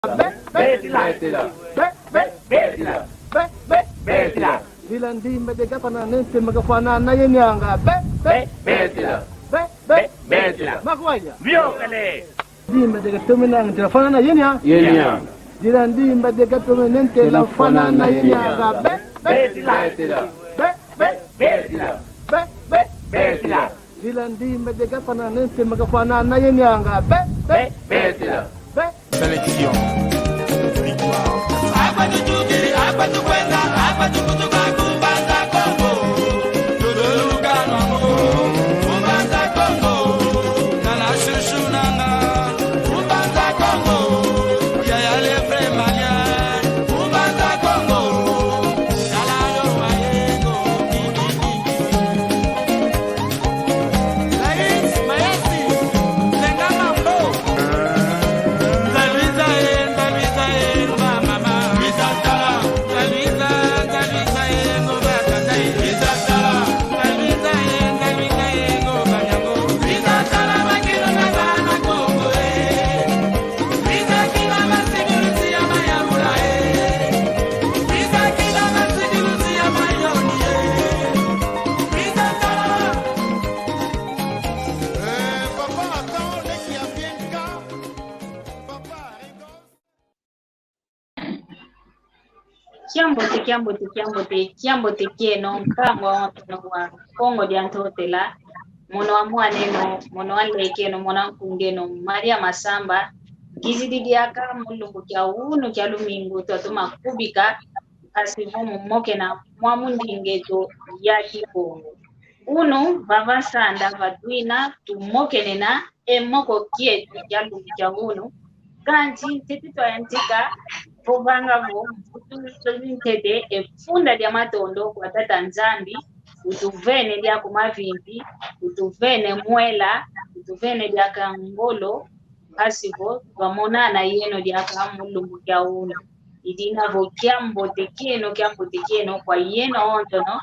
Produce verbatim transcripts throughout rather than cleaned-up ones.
Be, be, betila. Be, be, betila. Be, be, betila. Dila ndimba de gafana nente magafana na yenianga. Be, be, betila. Be, be, betila. Makwaya. Miokele. Ndimba de gatomena nente lafana na yenia. Yenia. Dila ndimba de gatomena nente lafana na yenianga. Be, be, betila. Be, be, betila. Be, be, betila. Dila ndimba de gafana nente magafana na yenianga. Be, be, betila. Be. Sélection. Victoire. Kiambote, kiambote, kiambote, kiambote kieno, nkangu wa wanteno wa Kongo dia Ntotela, mono wa mwaneno, mono wa nlekeno, mono wa nkungeno, Maria Masamba, ngizidi diaka mu lumbu kia unu kia lumingu, twatoma kubika, mpasi vo mumokena mwamu ndinga eto ya Kikongo. Unu, vava nsanda, va twina tumokenena e moko kieto kia lumbu kia unu. Kansi ntete twayantika vovanga vo, mvutu zozi ntete e funda dia matondo kwa Tata Nzambi, utuvene diaka mavimpi, utuvene mwela, utuvene diaka ngolo, mpasi vo twamonana yeno diaka mu lumbu kia unu. I dina vo kiambote kieno, kiambote kieno kwa yeno onsono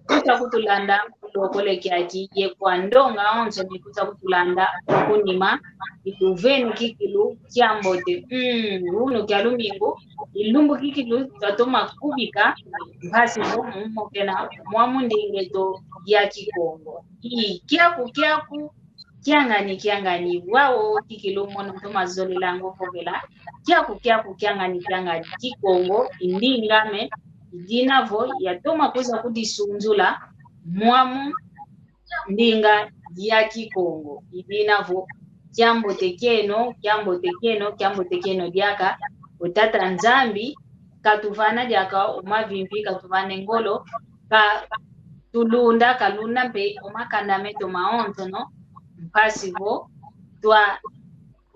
kuta kutulanda mu lokole kiaki, ye kwa ndonga onsono kuta kutulanda kunima, ituvene kikilu kiambote. Mm, unu kia lumingu, i lumbu kikilu twatoma kubika, mpasi vo mumokena mwamu ndinga eto ya Kikongo. I kiaku, kiaku, kiangani, kiangani, wau kikilu mono ntoma zolelanga vovela. Kiaku, kiaku, kiangani, kiangani, Kikongo i ndinga ame, i dina vo yatoma kwiza kudisunzula mwamu ndinga ya Kikongo. I dina vo kiambote kieno, kiambote kieno, kiambote kieno diaka. O Tata Nzambi katuvana diaka o mavimpi, katuvana e ngolo, katulunda, kalunda mpe o makanda meto maonsono, mpasi vo twa,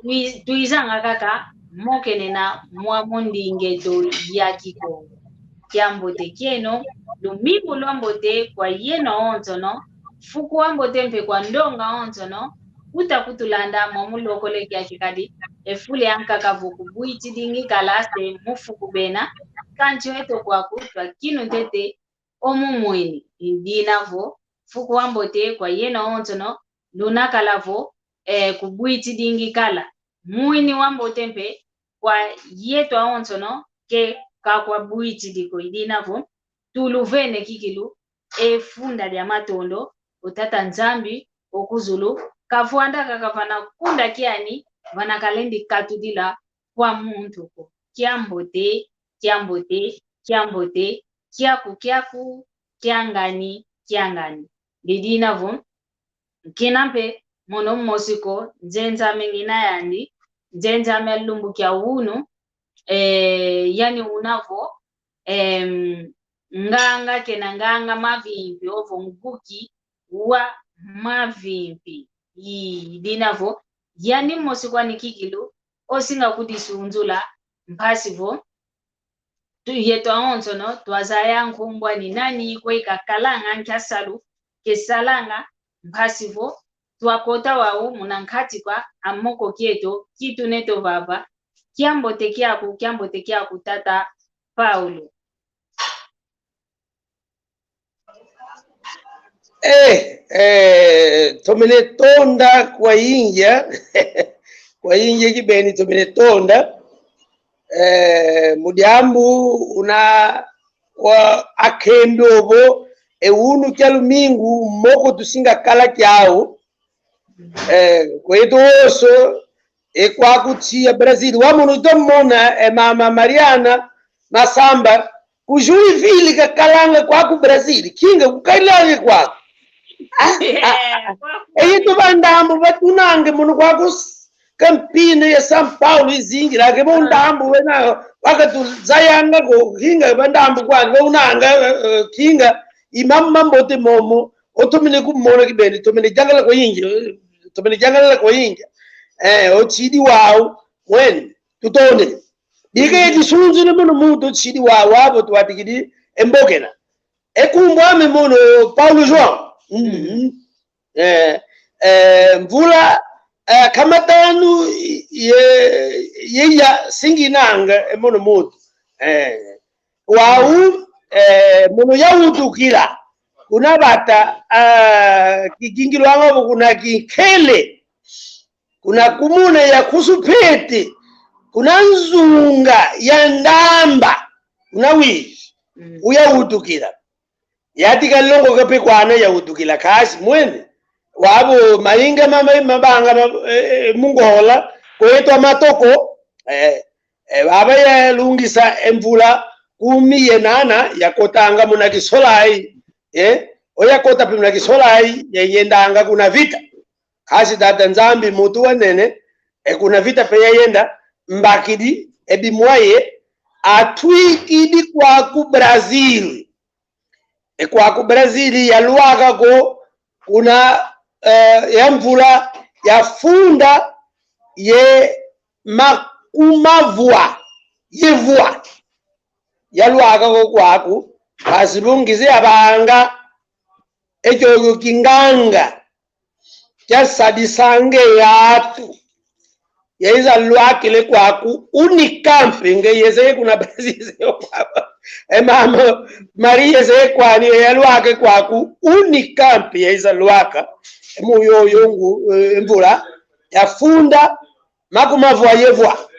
twi-, twizanga kaka mokenena mwamu ndinga eto ya Kikongo. Kiambote kieno, lumingu lwambote kwa yeno onsono, fuku wambote mpe kwa ndonga onsono kuta kutulanda mwamu lokole kiaki. Kadi e fulu yankaka vo kubwitidingi kala se mu fuku bena, kansi eto kwaku twakinu ntete o mumweni. I dina vo fuku wambote kwa yeno onsono, luna kala vo, eh, kubwitidingi kala. Mwini wambote mpe kwa yeto awonsono ke kakwabwitidi ko. I dina vo tuluvene kikilu e funda dia matondo o Tata Nzambi o ku zulu, kavwanda kaka vana kunda kiani, vana kalendi katudila kwa muntu ko. Kiambote, kiambote, kiambote, kiaku, kiaku, kiangani, kiangani. I dina vo nkina mpe mono mosi ko, nzenza ame ngina yandi, nzenza ame lumbu kia unu, eh, yani una vo, em, nganga kena nganga mavimpi, ovo nguki wa mavimpi. I dina vo yani mosi kwani kikilu, osinga kudisunzula, mpasi vo tu-, yeto awonsono twazaya nkumbu ani nani, kwe kakalanga, nkia salu kesalanga, mpasi vo twakota wau muna nkati kwa amoko kieto, kitu neto vava. Kiambote kiaku, kiambote kiaku, tata Paulo. Eh, eh, tomene tonda kwa inja. Kwa inja kibeni tomene tonda. Eh, mu diambu una wa akembe ovo, e unu kia lumingu, moko tusinga kala kiau. Eh, kwetu oso, e kwaku tia Brazil. Wa mono ito mona, e mama Mariana Masamba, ku Joinville kakalanga kwaku Brazil. Kinga kukalanga kwaku. Ah, ah, ah. E ito bandambu batunange mono kwaku s-, Campinas ya São Paulo izingila ke bandambu wena wakatuzayanga ko kinga bandambu kwani baunanga, eh, eh, kinga imama mambote momo. Otomene kumona kibeni, tomene jangala kwa ingia, tomene jangala kwa ingia. Eh, ochidi wau, mweni, tutonde. Dike disunzile mono muntu ochidi wau, abo tuwatikidi, embokena. Ekumbu ame mono Paulo João. Mhm. Eh, eh, mvula, eh, kamatanu ye, ye ya singinanga, eh, mono muntu. Eh, wau, eh, mono yawutukila. Kuna bata, ah, kikingilwanga kuna kinkele. Kuna kumuna ya kusupete. Kuna nzunga ya ndamba. Kuna wizi. Mm. Uyawutukila. Yatika longoka pe kwana yawutukila kasi mwene. Wabo mainga ma, ma, mabanga ma, eh, eh, mungola, kwetwa matoko, eh, eh, baba yalungisa e mvula kumi ye nana, yakotanga muna kisolai, eh, o yakota pe muna kisolai, ya yendanga kuna vita. Kasi Tata Nzambi muntu wanene, e kuna vita pe yayenda, mbakidi, e bimwaye, atwikidi kwaku Brazil. E kwaku Brazil yalwaka ko kuna, eh, ya mvula ya funda ye makumavwa ye vwa. Yalwaka ko kwaku, mpasi lungizi yabanga, ekyo kinganga kyasadisange yatu. Yaiza lwakile kwaku Unicamp, nge yeze kuna Brazil yo kwaku. E mama Maria yeze kwani yalwake kwaku Unicamp, yaiza lwaka. Emu yoyo ngu, eh, mvula yafunda makumavwa ye vwa.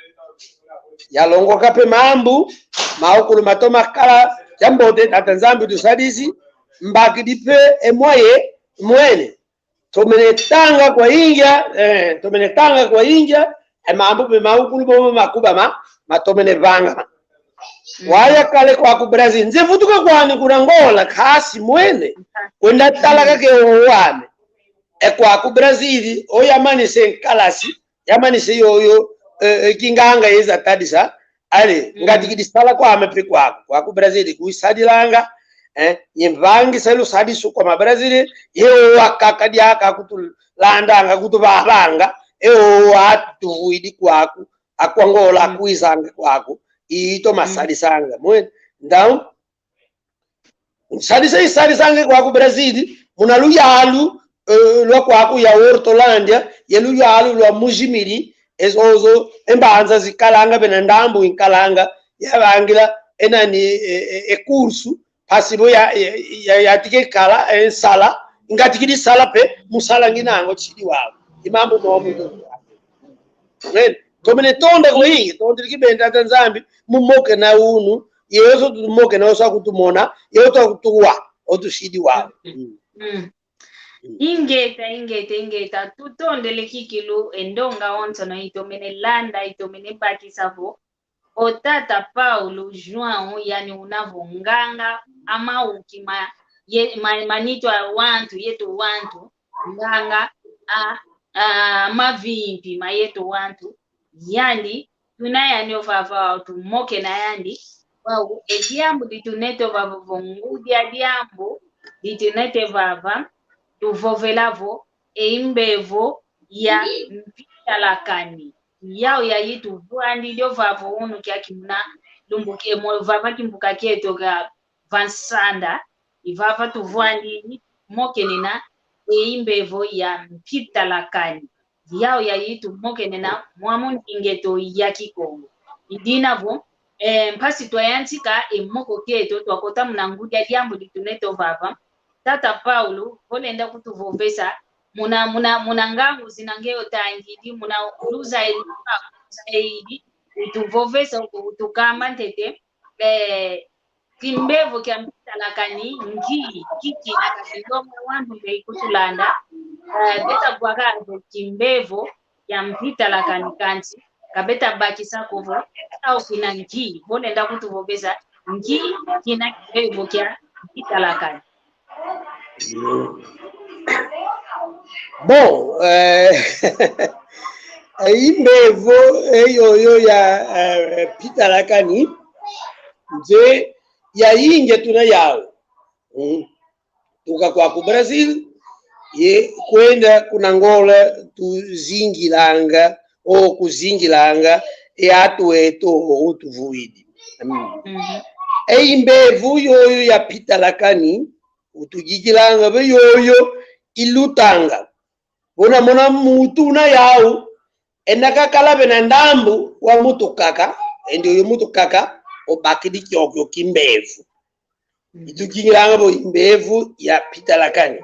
Yalongoka pe mambu maukulu matoma kala. Kiambote Tata Nzambi tusadisi, mbakidi pe e mwaye mwene. Tomene tanga kwa ingia, eh, tomene tanga kwa ingia, e mambu pe maukulu momo makuba ma, matomene vanga. Mm. Waya kale kwaku Brazil. Nze vutuka kwani kuna Angola, kasi mwene. Kwenda tala kake o wame. E kwaku Brazil, o yamanise nkalasi, yamanise yoyo, eh, eh, kinganga yeza tadisa, ale, mm, ngatikidi sala kwame pe kwaku, kwaku Brazil, kuisadilanga, eh, ye mvangisa lusadisu kwa ma Brazil, ye o wakaka diaka kutulandanga, kutuvavanga, e o atuvuidi kwaku, akwa Angola, mm, akuizanga kwaku, ito, mm, masadisanga, mwene, ndau, nsadisa, isadisange kwaku Brazil, muna luyalu, eh, lwa kwaku ya Hortolândia, ye luyalu lwa Mujimili, ezozo, e mbanza zikalanga bena ndambu inkalanga, yabangila, e nani, e, e, e kursu, mpasi bo ya, ya, ya, yatike kala, e nsala, ngatikidi sala pe, mu sala nginanga ochidi wau. I mambu momo. Amen. Tomene tonda kwa ingi, tondele kibeni Tata Nzambi, mumokena unu, yesu tumokena, oso akutumona, yesu akutuwa, otusidi wau. Mm. Mm. Mm. Ingeta, ingeta, ingeta, tutondele kikilu, e ndonga onsono itomene landa, itomene bakisa vo, o tata Paulo João, yani una vo nganga a mauki ma, ye, ma, ma nitu a wantu, yetu wantu, nganga a, a mavimpi ma yetu wantu, yandi, tuna yani ovava wau tumokena yandi, wau, e diambu ditunete ovava vo ngudi a diambu, ditunete vava, tuvovela vo, e imbevo ya mpitalakani. Yau yayi tuvwandidi ovava unu kiaki muna lumbu kie, mo vava kimbuka kieto kia va nsanda, i vava tuvwandidi mokenena e imbevo ya mpitalakani. Yau yayi tumokenena mwa mu ndinga eto ya Kikongo. I dina vo, eh, mpasi twayantika e moko kieto twakota muna ngudi a diambu ditunete ovava. Tata Paulo, vo lenda kutuvovesa, muna, muna, muna ngangu zina nge otangidi, muna luzayi, luzaidi, utuvovesa, utukamba ntete, eh, kimbevo kia mpitalakani nki, kiki na kati ndonga wantu mbe ikutulanda, eh, beta bwaka vo kimbevo kia mpitalakani kansi, ka beta bakisa ko vo, au kina nki, bo lenda kutuvovesa, nki, kina kimbevo kia mpitalakani. Bon, eh, imbevo, eh, yoyo ya, eh, mpitalakani, nze ya inje tuna yau. Mm. Tuka kwa ku Brazil, ye kwenda kuna Angola, tuzingilanga, o kuzingilanga, e atu eto o tuvuidi. Mm. Mhm. E imbevo yoyo ya mpitalakani, utujikilanga be yoyo ilutanga. Bona mona mutu una yau, ena kakala be na ndambu wa mutu kaka, ende oyo mutu kaka, obakidi kiokio kimbevo. Mhm. Itujikilanga bo imbevo ya mpitalakani.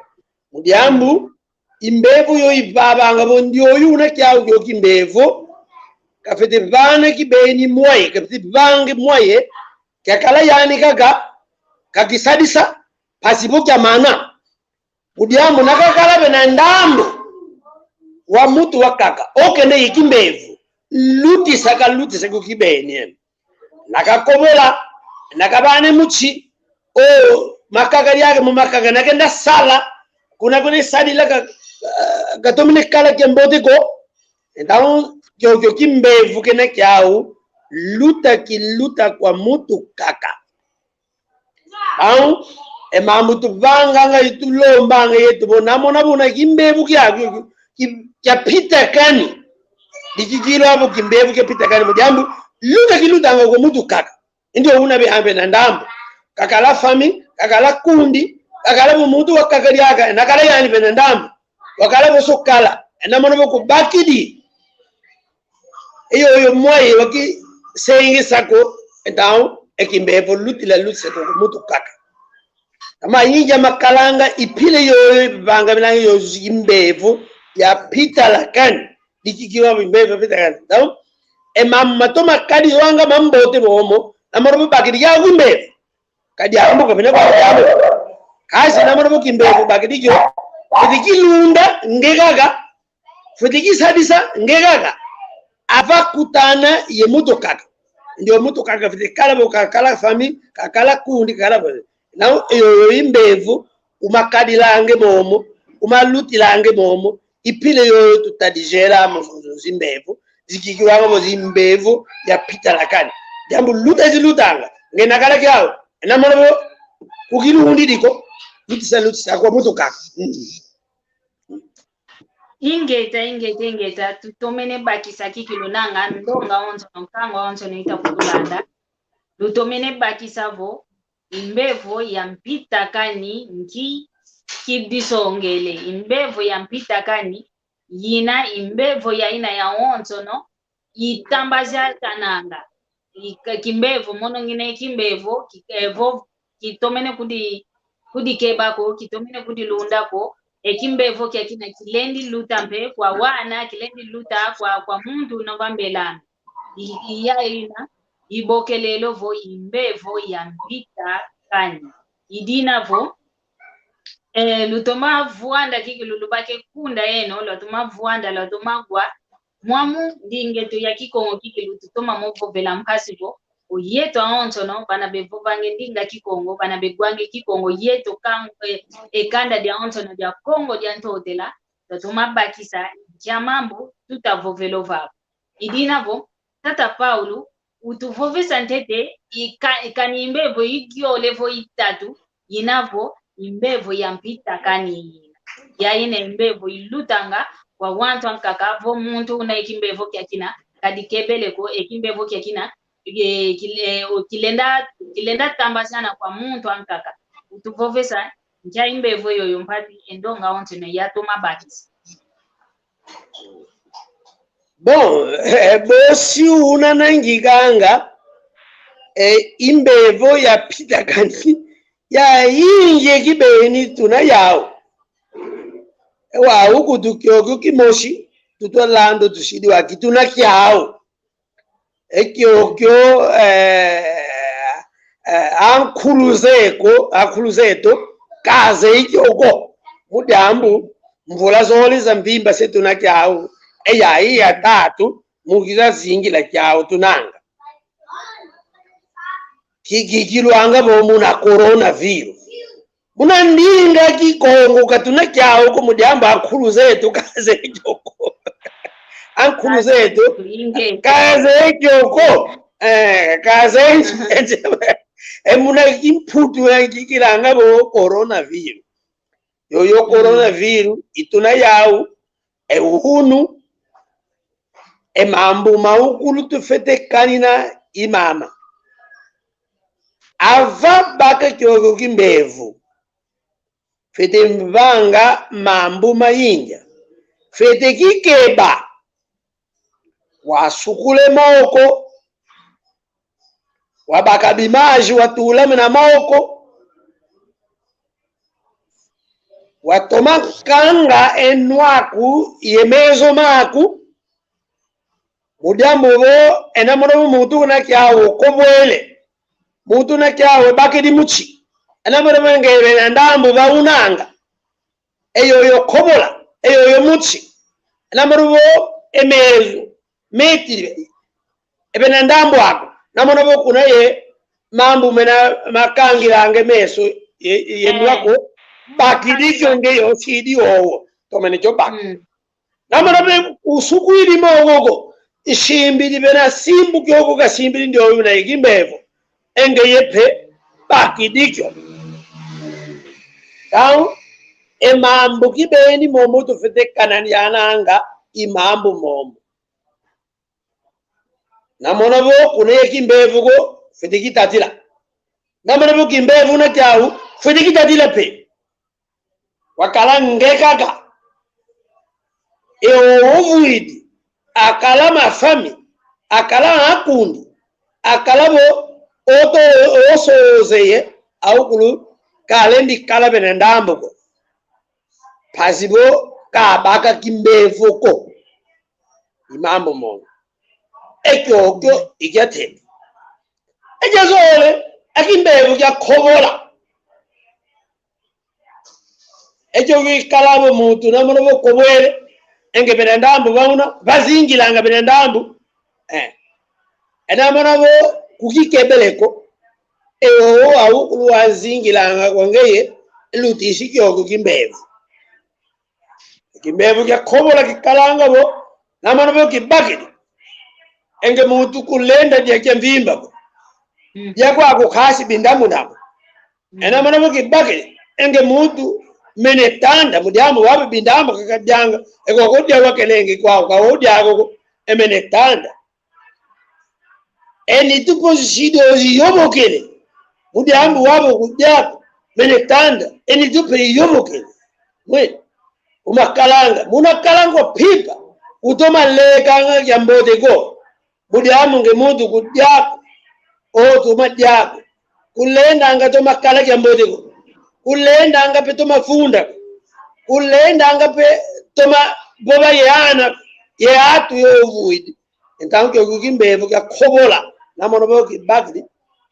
Mu diambu, imbevo yo ivavanga bo ndioyo una kiau kio kimbevo, kafwete vana kibeni mwaye, kafwete vange mwaye, kiakala yani kaka, kakisadisa, mpasi bo kiamana. Mu diambu na kakala be na ndambu wa mutu wakaka, okende ye kimbevo, lutisa kalutisa ku kibeni. Na kakobola, na kabane mutsi, o makaka diake mu makaka, na kenda sala, kuna kuna sadila ka, katomene kala kiambote ko. Então, kiokio kimbevo kena kiau, luta kiluta kwa mutu kaka. Então, e mambu tuvanganga, itulombanga yetu bo, na mona bo una kimbevo kia, kia, kia mpitakani. Dikikilwa bo kimbevo kia mpitakani, mu diambu, luta kilutanga kwa mutu kaka. Ndio una be ambe na ndambu. Kakala fami, kakala kundi, kakala bo mutu wakaka diaka, na kala yani be na ndambu. Wakala bo sokala, na mona bo kubakidi. Iyo, iyo mwaye wakisengesa ko, então, e kimbevo lutila lutisa ko mutu kaka. Kama inja makalanga ipile yoyo, ivanga bilanga yoyo imbevo ya mpitalakani. Dikikilwa bo imbevo ya mpitalakani. Então, e mama toma kadi wanga mambote momo, na mona bo bakidi ya kimbevo. Kadi ambu kavene kwa yabo. Kasi na mona bo kimbevo bakidi kio. Fwete kilunda nge kaka. Fwete kisadisa nge kaka. Ava kutana ye mutu kaka. Ndio mutu kaka fwete kala bo, kakala fami, kakala kundi, kakala bo. Na iyo, iyo imbevo, umakadilange momo, umalutilange momo, ipile yoyo tutadijela mu zimbevo, zikikilwanga bo zimbevo ya mpitalakani. Diambu luta zilutanga, nge na kala kiau, na mona bo kukilundidi ko, lutisa, lutisa kwa mutu kaka. Mm. Ingeta, ingeta, ingeta, tutomene bakisa kikilu nanga, ndonga onso, nkangu onso ita kutulanda. Lutomene bakisa vo, imbevo ya mpitakani nki kidisongele, imbevo ya mpitakani, yina imbevo ya ina yawonsono, itambazakananga. Ika-, kimbevo, mono ngina kimbevo, ki-, evo, kitomene kudi-, kudikeba ko, kitomene kudilunda ko, e kimbevo kiakina kilendi luta mpe kwa wana, kilendi luta kwa, kwa muntu una vambelana. I-, iya ina, ibokelelo vo imbevo ya mpitakani. I dina vo, eh, lutoma vwanda kikilu lubake kunda eno, lutoma vwanda, lutoma wa, mwamu ndingeto ya Kikongo kikilu tutoma mo vovela mpasi vo, o yeto awonsono, bana bevovange ndinga Kikongo, bana begwange Kikongo, yeto kan-, eh, e kanda diawonsono dia Kongo dia Ntotela, lutoma bakisa nkia mambu tuta vovela vava. I dina vo, Tata Paulo, utuvovesa ntete, ika-, ikani imbevo igiole vo itatu, ina vo, imbevo ya mpitakani ina. Ya ina imbevo ilutanga kwa wantu ankaka vo muntu una e kimbevo kiakina, kadikebele ko e kimbevo kiakina, e, kil-, e, o, kilenda, kilenda tambazana kwa muntu ankaka. Utuvovesa, nkia imbevo yoyo mpasi e ndonga onsono yatoma bakisa. Bon, eh, bosi una nangikanga, eh, imbevo ya mpitakani, ya inje kibeni tuna yau. Ewa, ukutu kiokio kimosi, tutwa lando tusidi waki tuna kiau. Ekiokio, eh, eh, ankulu zeko, ankulu zeto, kaze ikioko. Mu diambu, mvula zole za mvimba se tuna kiau, eyayi ya tatu, mu kiza zingila kiau tunanga. Ki, ki, kilwanga vo muna coronavirus. Muna ndinga Kikongo ka tuna kiau ko, mu diambu ankulu zeto kaze kioko. Ankulu zeto kaze kioko. Eh, kaze. E muna Kimputu ya ki, kilanga vo coronavirus. Yoyo coronavirus i tuna yau, e unu, e mambu maukulu tufwete kanina i mama. Ava baka kiokio kimbevo, fwete vanga mambu mayingi. Fwete kikeba. Wasukula e moko, wabaka bimaji, watula mena moko, watoma kanga e nwa aku ye mezo maku, mu diambu vo, ena mono muntu una kiau okobwele, muntu una kiau ebakidi mutsi, ena mono vo nge bena ndambu baunanga, eyoyo kobola, eyoyo mutsi. Ena mono vo e mezo, metile, ebena ndambu aku. Na mono vo kuna ye mambu mena makangilanga e meso ye, ye nwa aku, bakidi kio nge yo sidi owo. Tomene kio baki. Na mono vo usukwidi moko ko, isimbidi bena simbu kioko kasimbidi ndioyo na ye kimbevo. E nge ye mpe bakidi kio. Tau, e mambu kibeni momo tufwete kananiananga, i mambu momo. Na mono vo kuna ye kimbevo ko, fwete kitatila. Na mono vo kimbevo una kiau, fwete kitatila mpe. Wakala nge kaka. E owo ovwidi, akala mafami, akala akundi, akala vo oto osozeye, aukulu kalendi kala bena ndambu ko. Mpasi vo kabaka kimbevo ko. I mambu momo. Ekiokio i kiatete. E kiazole, e kimbevo kia kobola. Ekio kikala vo muntu, na mono vo kobwele, e nge bena ndambu bauna, bazingilanga bena ndambu. Eh. Ena mono vo kukikebele ko, e owo aukulu wazingilanga kwa ngeye, lutisi kiokio kimbevo. Kimbevo kia kobola kikalanga vo, na mono vo kibakidi, e nge muntu kulenda dia kia mvimba ko. Mm. Dia kwaku kasi bindamu namo. Mm. Ena mono vo kibakidi, e nge muntu mene tanda, mu diambu waba bindamu kakadianga, e koko dia wakelenge kwaku, ka wo dia koko, e mene tanda. E nitu po zisido ziyobokele. Mu diambu wabo kudiako, mene tanda, e nitu pe iyobokele. Mwe, umakalanga, muna kalanga wa mpimpa, utoma lekanga kiambote ko. Mu diambu nge muntu kudiako, o toma diako. Kulendanga toma kala kiambote ko. Kulendanga pe toma funda ko. Kulendanga pe toma vova ye ana, ye atu yo ovwidi. Entamu kiokio kimbevo kia kobola, na mono vo kibakidi,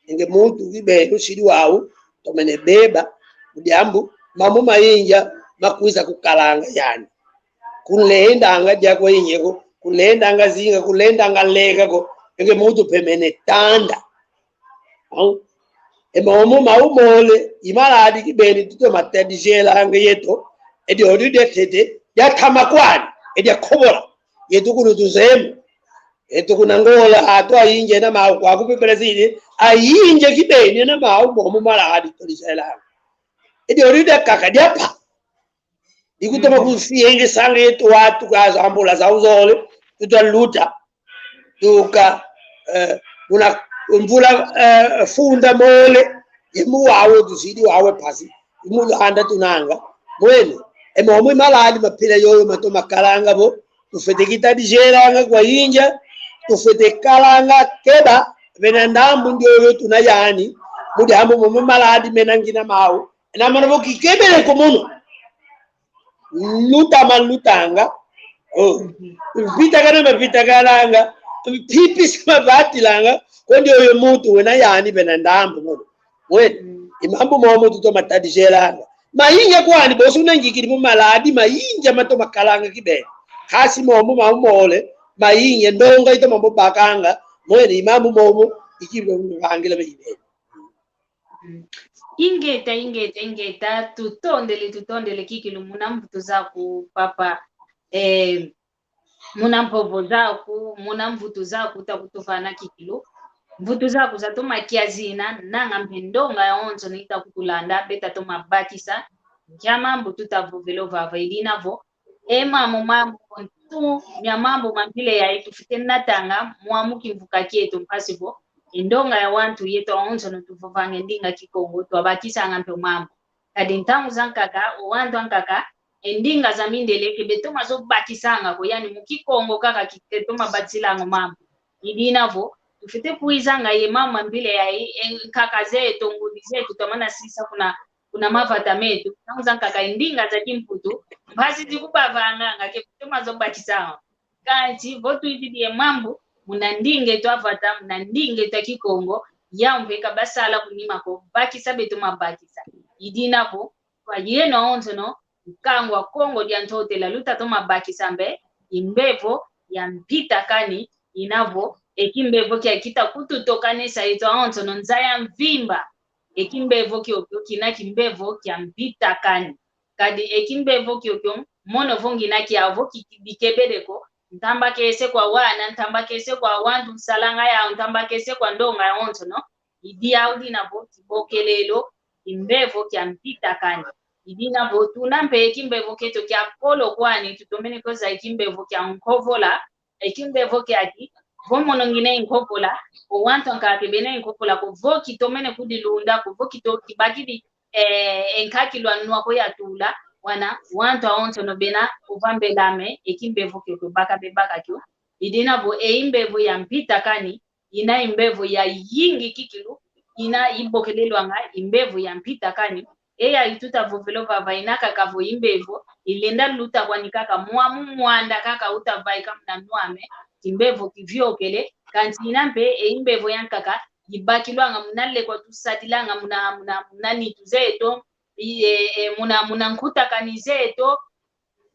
e nge muntu kibeni usidi wau, tomene beba, mu diambu, mambu mayingi, makwiza kukalanga yani. Kulendanga dia kwa inye ko, kulendanga zinga, kulendanga leka ko, e nge muntu pe mene tanda. Au. E momo mau mole, i maladi kibeni tutoma tadijelanga yeto, e diodio diatete, diatama kwani, e dia kobola, yeto kulu tuzema. Eto kuna Angola, atu ayinja ena mau, kwaku pe Brazil, ayinja kibeni ena mau, momo maladi tolisaila. Edi ori diakaka diapa. Ikutoma kusiengesanga eto watu ka zambula za uzole, tutwa luta. Tuka, eh, una mvula, eh, funda mole, ye mu wawe tusidi wawe mpasi. Imulanda tunanga. Mwene, e momo i maladi mapila yoyo matoma kalanga vo, tufwete kitadijelanga kwa inja, tufwete kalanga keba, vena ndambu ndioyo tuna yani, mu diambu momo maladi mena ngina mau. Ena mono vo kikebele ko mono. Luta malutanga. Oh. Vita kana mavita kalanga. Pipi si mavatilanga, kondi oyo muntu wena yani bena ndambu mono. Wena, i mambu momo tutoma tadijelanga. Mayingi kwani, bosi unangikidi mu maladi, mayingi matoma kalanga kibeni. Kasi momo mambu mole, mayingi ndonga itoma mo bakanga, mwene i mambu momo, ikibeni vangila be kibeni. Ingeta, ingeta, ingeta, tutondele, tutondele kikilu muna mvutu zaku, papa. Eh, muna mpovo zaku, muna mvutu zaku takutuvana kikilu. Mvutu zaku zatoma kia zina, nanga mpe ndonga yawonso ni takutulanda, beta toma bakisa. Nkia mambu tutavovele vava, idina vo, e mamo mambu, ntu mia mambu ma mpila yayi tufite natanga mwamu kimvuka kieto, mpasi vo e ndonga ya wantu yeto awonsono tuvovanga e ndinga Kikongo, twabakisanga mpe mambu. Kadi ntangu zankaka, o wantu ankaka, e ndinga za mindele ke betoma zo bakisanga ko, yani mu Kikongo kaka ke betoma bakisilanga mambu. Idina vo, tufite kwizanga ye mamo ma mpila yayi, e nkaka zeto, ngudi zeto, twamana sisa kuna kuna mavata meto, ntangu zankaka e ndinga za kimputu, mpasi zikubavanganga ke kutoma zo bakisanga. Kansi vo twizidi e mambu muna ndinga eto a vata, muna ndinga eto a Kikongo, yau mpe ka basala kunima ko, bakisa betoma bakisa. Idina vo, kwa yeno awonsono, nkangu a Kongo dia Ntotela lutatoma bakisa mpe, i mbevo ya mpitakani, ina vo, e kimbevo kia kita kututokanesa eto awonsono nza ya mvimba. E kimbevo kiokio kina kimbevo kia mpitakani. Kadi e kimbevo kiokio, mono vo ngina kiau vo ki-, ki-, bikebele ko, ntambakese kwa wana, ntambakese kwa wantu, nsalanga yau, ntambakese kwa ndonga yawonsono, i diau dina vo kibokelelo, kimbevo kia mpitakani. Idina vo tuna mpe e kimbevo kieto kia kolo kwani, tutomene ko zaya e kimbevo kia nkovola, e kimbevo kiaki, vo mono ngina e nkovola, o wantu ankaka ke bena e nkovola ko, vo kitomene kudilunda ko, vo kito-, kibakidi, eh, e nkakilu a nwa ko yatula, wana, wantu awonsono bena, ova mbelame, e kimbevo kiokio baka bebaka kio. Idina vo, e imbevo ya mpitakani, ina i mbevo yayingi kikilu, ina ibokelelwanga i mbevo ya mpitakani. E yayi tutavovele vava ina kaka vo i mbevo ilenda luta kwani kaka mwamu mwanda kaka utavaika muna nwa ame, kimbevo kiviokele, kansi ina mpe e i mbevo yankaka ibakilwanga muna lekwa tusadilanga muna, muna, muna nitu zeto, i, e, e, muna, muna nkutakani zeto,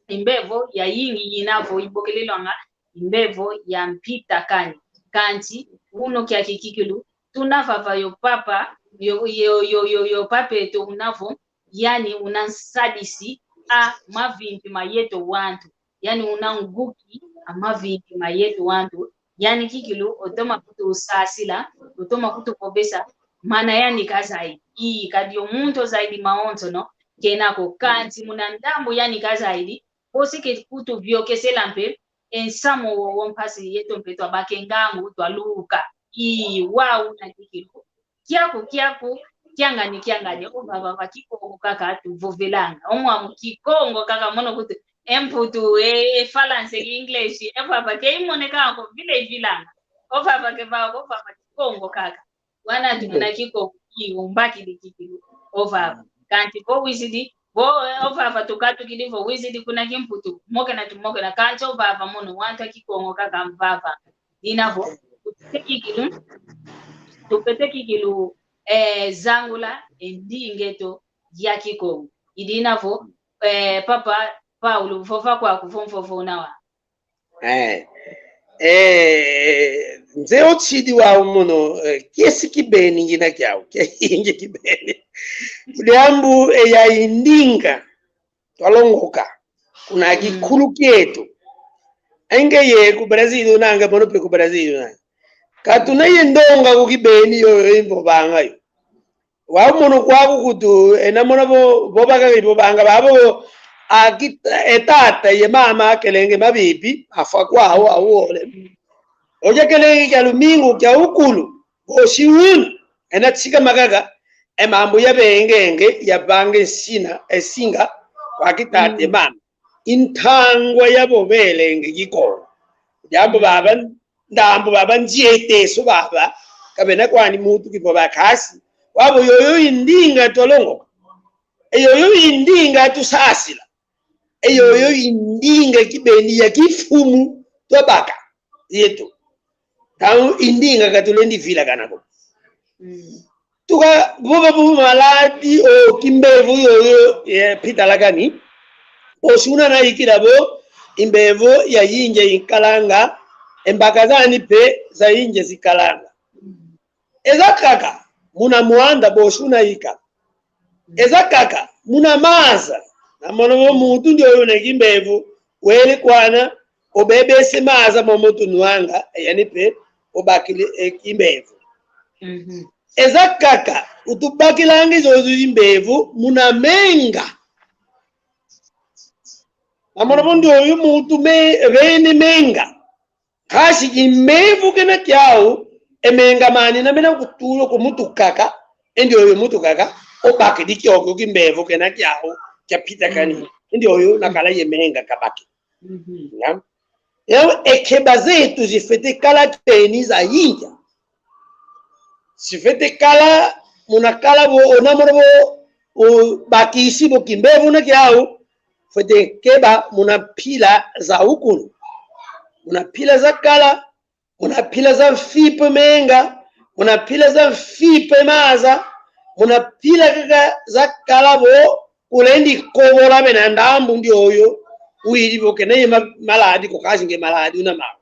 i mbevo yayingi ina vo ibokelelwanga i mbevo ya mpitakani. Kansi, uno kiaki kikilu, tuna vava yo papa, yo, yo, yo, yo, yo papa eto una vo, yani una nsadisi a mavimpi ma yeto wantu. Yani una nguki a mavimpi ma yeto wantu. Yani kikilu, otoma kutusasila, otoma kutuvovesa, mana yani kazaidi. Ii, kadi o muntu ozaidi mawonsono, kena ko kansi muna ndambu yani kazaidi, bosi ke kutuviokesela mpe, e nsamu wowo mpasi yeto mpe twabaka e ngangu, twaluka. Ii, wau una kikilu. Kiaku, kiaku, kiangani, kiangani, o vava va Kikongo kaka tuvovelanga. O mwamu Kikongo kaka mono kutu, e mputu, e, e Falanse, e English, e vava ke imonekanga ko vile ivilanga. O vava ke vava, o vava Kikongo kaka. Wana ati muna Kikongo, ki umbakidi kikilu, o vava. Kansi vo wizidi, vo, eh, o vava tukatukidi vo wizidi kuna kimputu, mokena tumokena, kansi o vava mono, wantu a Kikongo kaka mvava. Dina vo, tupete kikilu, tupete kikilu, eh, zangula, e ndinga eto ya Kikongo. Idina vo, eh, papa Paulo, vova kwaku, vo mvovo una wa. Eh. Eh, nze otidi wau mono, eh, kiesi kibeni ngina kiau, kiayingi kibeni. Diambu, eh, ya i ndinga twalongoka kuna kikulu kieto. Enge ye ku Brazil unanga, mono mpe ku Brazil unanga. Katuna ye ndonga ku kibeni yo, yo imvovanga yo. Wau mono kwaku kutu, ena mona vo, vo baka ivovanga babo, aki, e tata ye mama akelenge mabipi, afwa kwau, awole. Oja kelenge kia lumingu kia ukulu, bosi unu, ena tsika makaka, e mambu ya bengenge, ya bange nsina, e singa, kwa ki tata ye mama. I ntangwa ya bo belenge Kikongo. Diambu baba, ndambu baba nzieteso baba, kabena kwani muntu kivova kasi. Wabo yoyo i ndinga twalongoka. E yoyo i ndinga tusasila. E yoyo i ndinga kibeni ya kimfumu twabaka. Yeto. Tau indinga ka tulendi vilakana ko. Mm. Tuka vova vo maladi o kimbevo yoyo, e, pitalakani. Bosi una naikila vo, imbevo ya India inkalanga, e mbaka zani pe za India zikalanga. Eza kaka, muna mwanda bosi unaika. Eza kaka, muna maza. Namona vo muntu ndioyo una kimbevo, wele kwana, obebese maza momo tunwanga, yani pe, obakile, e, kimbevo. Mhm. Eza kaka, utubakilangi zozo imbevo, muna menga. Namona vo ndioyo muntu me, vene menga. Kasi kimbevo kena kiau, e menga mani na mena kutula kwa mutu kaka, e ndioyo mutu kaka, obakidi kiokio kimbevo kena kiau, kia pitakani, mm, e ndioyo nakala ye menga kabaki. Mhm. Na? Yau, e keba zetu zifwete kala kibeni za India. Zifwete kala, muna kala vo, ona muna vo, obakisi vo kimbevo na kiau, fwete keba muna mpila za ukulu. Muna mpila za kala, muna mpila za mfipa menga, muna mpila za mfipa maza, muna mpila kaka za kala vo, kulendi kobola bena ndambu ndioyo, widi vo kena ye ma-, maladi ko kasi nge maladi una mau.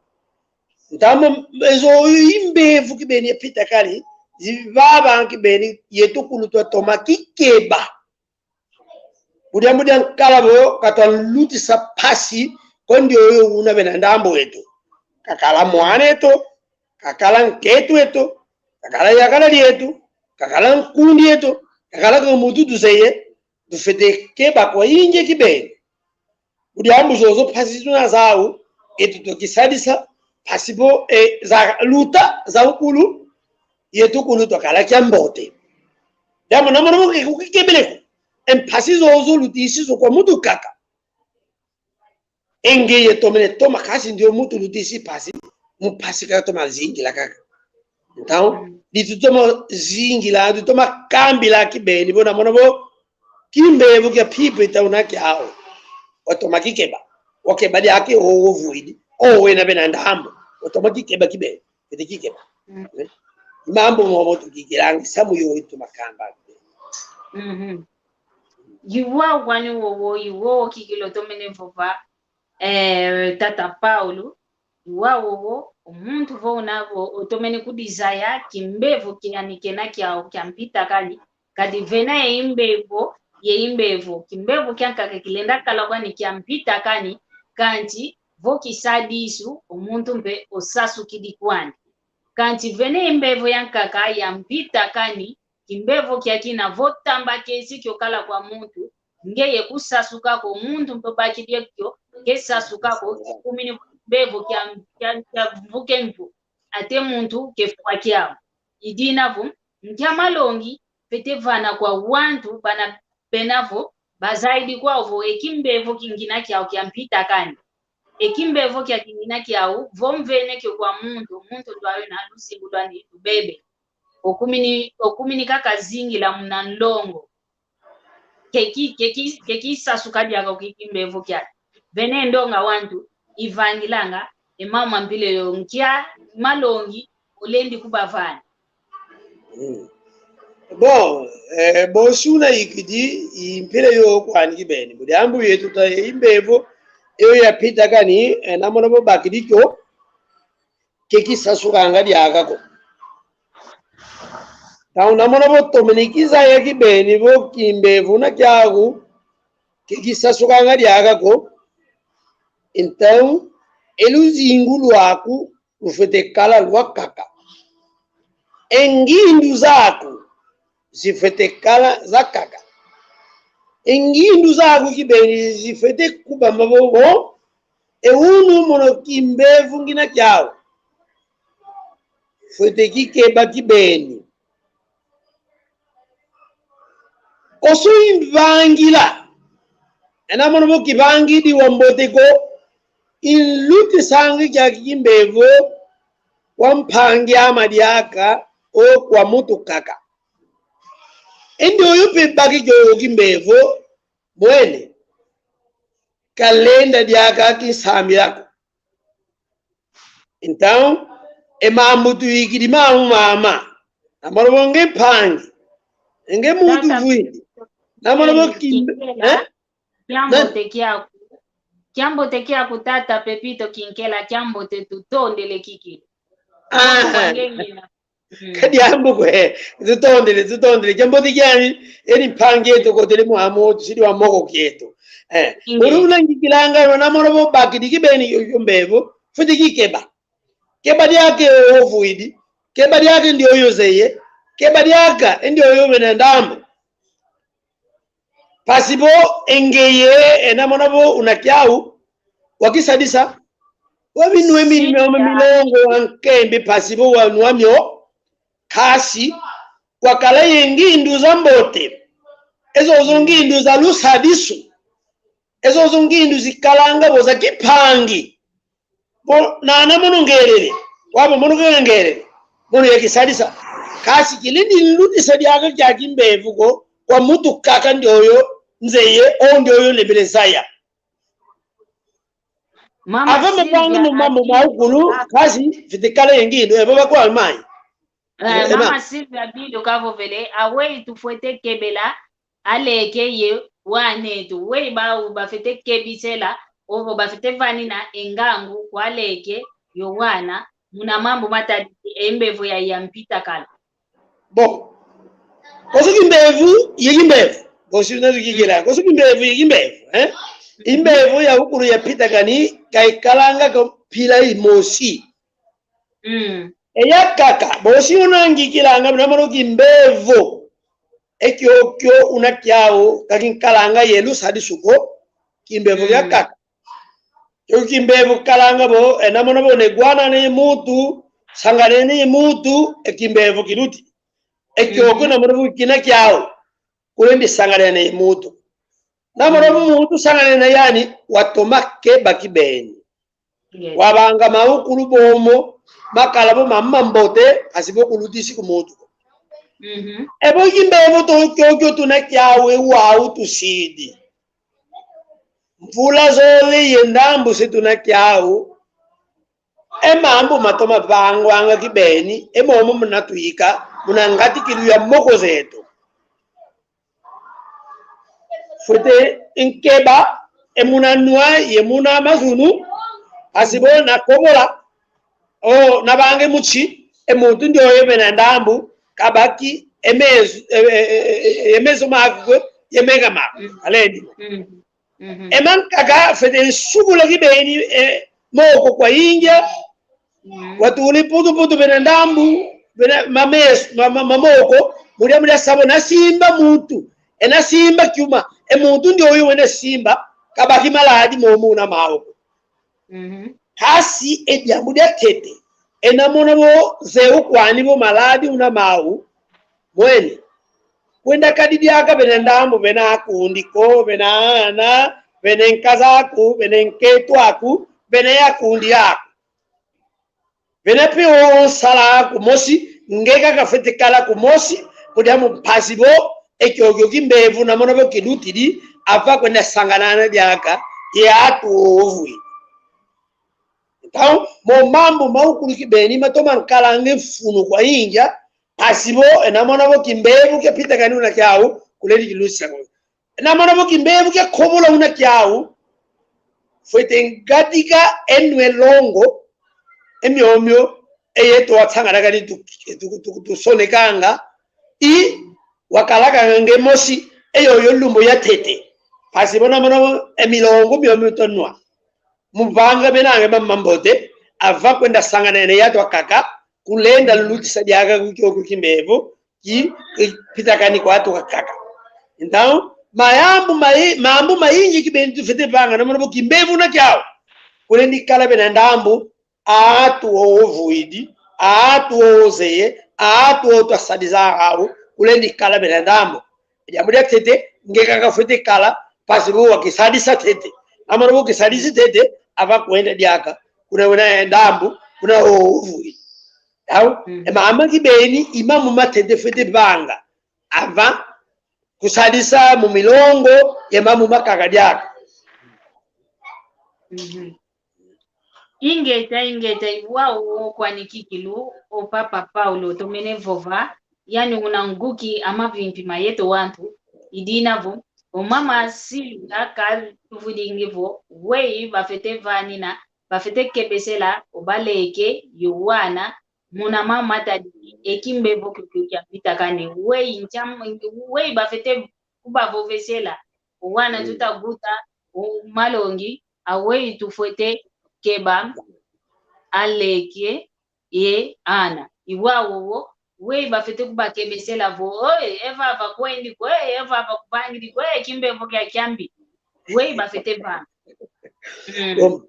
Ntama ezo imbevo kibeni ya pitakani, zibaba kibeni yetu kulu twatoma kikeba. Budia, budia nkala vo, katwalutisa mpasi, kwa ndioyo una bena ndambu eto. Kakala mwana eto, kakala nkento eto, kakala yakala dieto, kakala nkundi eto, kakala kwa muntu tuzeye, tufwete keba kwa inje kibeni. Budia mbu zozo mpasi tuna zau, eto tukisadisa, mpasi vo, e, zaluta, za ukulu, yetu kulu twakala kiambote. Diambu namona vo ke kukikebele ko. E mpasi zozo lutisi zo kwa muntu kaka. E ngeye tomene toma kasi ndio muntu lutisi mpasi, mu mpasi kaka toma zingila kaka. Então, mm, di tutoma zingila, tutoma kambila kibeni, vo namona vo, kimbevo kia pipe tauna kiau. Watoma kikeba. Wakeba diake o, ovuidi. O, wena bena ndambu. Watoma kikeba kibeni. Fwete kikeba. Mm. Eh? Mambu momo tukikilangi, samu yo itoma kamba. Mhm. Iwau kwani wowo, iwo kikilo tomene vova, eh, tata Paulo, iwau wowo, o muntu vo una vo, otomene kudizaya, kimbevo kiani kena kiau kia mpitakani, kadi vena ye imbevo, ye imbevo, kimbevo kiankaka kilenda kala kwani kia mpitakani, kansi vo kisadisu, o muntu mpe osasukidi kwani. Kansi vena ye imbevo yankaka ya mpitakani, kimbevo kiakina vo tamba kesi kiokala kwa muntu, ngeye kusasuka ko muntu mpe bakidi kio, kesasuka ko, kumini mbevo kia, kia, kia mvuke mvu, ate muntu kefwa kiau. I dina vo, nkia malongi, fwete vana kwa wantu, bana bena vo, bazayidi kwau vo, e kimbevo kingina kiau kia mpitakani. E kimbevo kia kingina kiau, vo mvene kio kwa muntu, muntu ndwayo na luzingu lwani lubebe. Okumini, okumini kaka zingila muna nlongo. Keki, keki, keki sasuka diaka ki kimbevo kiaki. Vene ndonga wantu, ivangilanga, e mama mpila yo nkia, malongi, olendi kubavana. Mm. Bon, eh, bosi una ikidi, i mpila yo kwani kibeni. Budia mbu yetu ta, i mbevo, eyo ya pitakani, eh, namona vo bakidi kio, keki sasukanga diaka ko. Tau namona vo tomene kizaya kibeni vo kimbevo na kiaku, keki sasukanga diaka ko. Então, e luzingu lwaku lufwete kala lwakaka. E ngindu zaku zifwete kala zakaka. E ngindu zaku kibeni zifwete kubamba vo, vo, e unu mono kimbevo ngina kiau. Fwete kikeba kibeni. Oso imvangila. Ena mono vo kivangidi wambote ko, inluti sangi kia kimbevo, kwa mpangi ama diaka, o kwa mutu kaka. Ende oyo pe baki kio kimbevo, mwene. Kalenda diaka kinsambila ko. Então, E mambu tuyikidi mamu mama. Namona vo nge mpangi. Nge muntu vwidi. Namona vo kimbe. Eh? Kiambote kiaku. Kiambote kiaku tata Pepito Kinkela, kiambote, tutondele kiki. Ah. Kwa ngengina. Mm. Kadiambu kwe, tutondele, tutondele. Kiambote kiani, eni mpangi eto kotele mwamo, tusidi wa moko kieto. Eh, uri unangikilanga, namona vo bakidi kibeni yo, yo mbevo, fwete kikeba. Keba diaka ovwidi, keba diaka ndioyo zeye, keba diaka ndioyo wena ndambu. Mpasi vo e ngeye, e namona vo una kiau, wakisadisa, wavinwe mi-, mi-, milongo wa nkembi, mpasi vo wanwa mio, kasi, wakala ye ngindu za mbote. E zozo ngindu za lusadisu. E zozo ngindu zikalanga vo za kimpangi. Vo nana mono ngelele. Wavo mono kanga ngelele. Mono yakisadisa. Kasi kilindi nlutisa diaka kia kimbevo ko, kwa muntu kaka ndioyo nzeye, o ndioyo lembele zaya. Mama Ava Sylvia, mapanga mu mambu maukulu, kasi fwete kala ye ngindu, evo bakwa Allemagne. Eh, eh, Mama Sylvia Bindo kavovele, aweyi tufwete kebela, aleke ye wana eto. Weyi bau bafwete kebisela, ovo bafwete vanina e ngangu kwa aleke yo wana, muna mambu matadidi e mbevo ya, ya mpita kala. Bon. Koso kimbevo, ye kimbevo. Koso kimbevo, ye kimbevo, eh? Imbevo ya ukulu ya pita kani, kaikalanga ko mpila imosi. Mm. E yakaka, bosi unangikilanga, namona kimbevo. E kiokio una kiau, kakinkalanga ye lusadisu ko, kimbevo yakaka. Kio kimbevo kalanga vo, e namona vo ne gwana ne muntu, sangane ne muntu, e kimbevo kiluti. E kiokio namona vo kina kiau, kulendi sangane ne muntu. Namona vo muntu sangane na yani, watoma keba kibeni. Yes. Wavanga maukulu momo, makala vo mama mambote, asi vo kulutisi ku muntu. Mhm. Evo kimbevo to kiokio tuna kiau e wau tusidi. Mvula zole ye ndambu se tuna kiau. E mambu matoma vangwanga kibeni, e momo muna tuyika, muna ngatikilu ya moko zeto. Fwete nkeba, e muna nwa, ye muna mazunu, asi vo nakobola, o, navanga e muti, e muntu ndioyo vena ndambu, kabaki, e meso, e, e meso maku, ye menga maku, alendi. Mm. Mhm. E mankaka fwete nsukula kibeni, e, moko kwa ingia, watuli putu putu vena ndambu, vena mameso, ma, ma, mamoko, mudia mudia savo nasimba muntu, e nasimba kiuma, e muntu ndioyo wena simba, kabaki maladi momo una mau ko. Mhm. Kasi e diambu diatete, e namona vo zeu kwani vo maladi una mau, mwene. Kwenda kadi diaka vena ndambu, vena akundi ko, vena ana, vena nkaza aku, vena nketo aku, vena yakundi aku. Vena pe o nsala aku mosi, nge kaka fwete kala kumosi, kudia mu mpasi vo, e kiokio kimbevo namona vo kilutidi, ava kwenda sanganana diaka, ye atu ovwi. Então, mo mambu maukulu kibeni matoma nkalange mfunu kwa ingia, mpasi vo, e namona vo kimbevo kia pita kani una kiau, kulendi kilusisa ko. E namona vo kimbevo kia kobola una kiau, fwete ngatika e nwe longo, e miomio, e yeto watsangana kani tu, tu, tu, tusonekanga, i wakalakanga nge mosi, e yoyo lumbu yatete. Mpasi vo namona vo e milongo miomio tonwa. Muvanga menange mama mambote, ava kwenda sangana ne yatu akaka, kulenda lutisa diaka ku kiokio kimbevo, ki, ki pita kani kwa atu akaka. Então, mayambu mai, mambu maingi kibeni tufwete vanga, namona vo kimbevo una kiau. Kulendi kala vena ndambu, atu ovwidi, atu ozeye, atu otwa sadiza au, kulendi kala vena ndambu. Diambu diatete, nge kaka fwete kala, mpasi vo wakisadisa tete. Amana vo kisadisi tete, ava kwenda diaka, kuna wena ndambu, kuna ovwi. Yau, mm, e mama kibeni, i mambu matete fwete vanga. Ava, kusadisa mu milongo, ye mambu makaka diaka. Mhm. Ingeta, ingeta, iwau wo kwani kikilu, o papa Paulo, tomene vova, yani una nguki a mavimpi ma yeto wantu, i dina vo, o mama Silvia katuvudingi vo, weyi bafwete vanina, bafwete kebesela, o baleke, yo wana, muna mama tadi, e kimbevo kiokio kiavitakane, weyi ntiam-, weyi bafwete kubavovesela, o wana tuta guta, o malongi, aweyi tufwete keba, aleke, ye ana. Iwau wo, weyi bafwete kubakebesela vo, oye, e vava kwendi ko, oye, e vava kuvangidi ko, oye, kimbevo kia kiambi. Weyi bafwete vanga. Mm. Bom,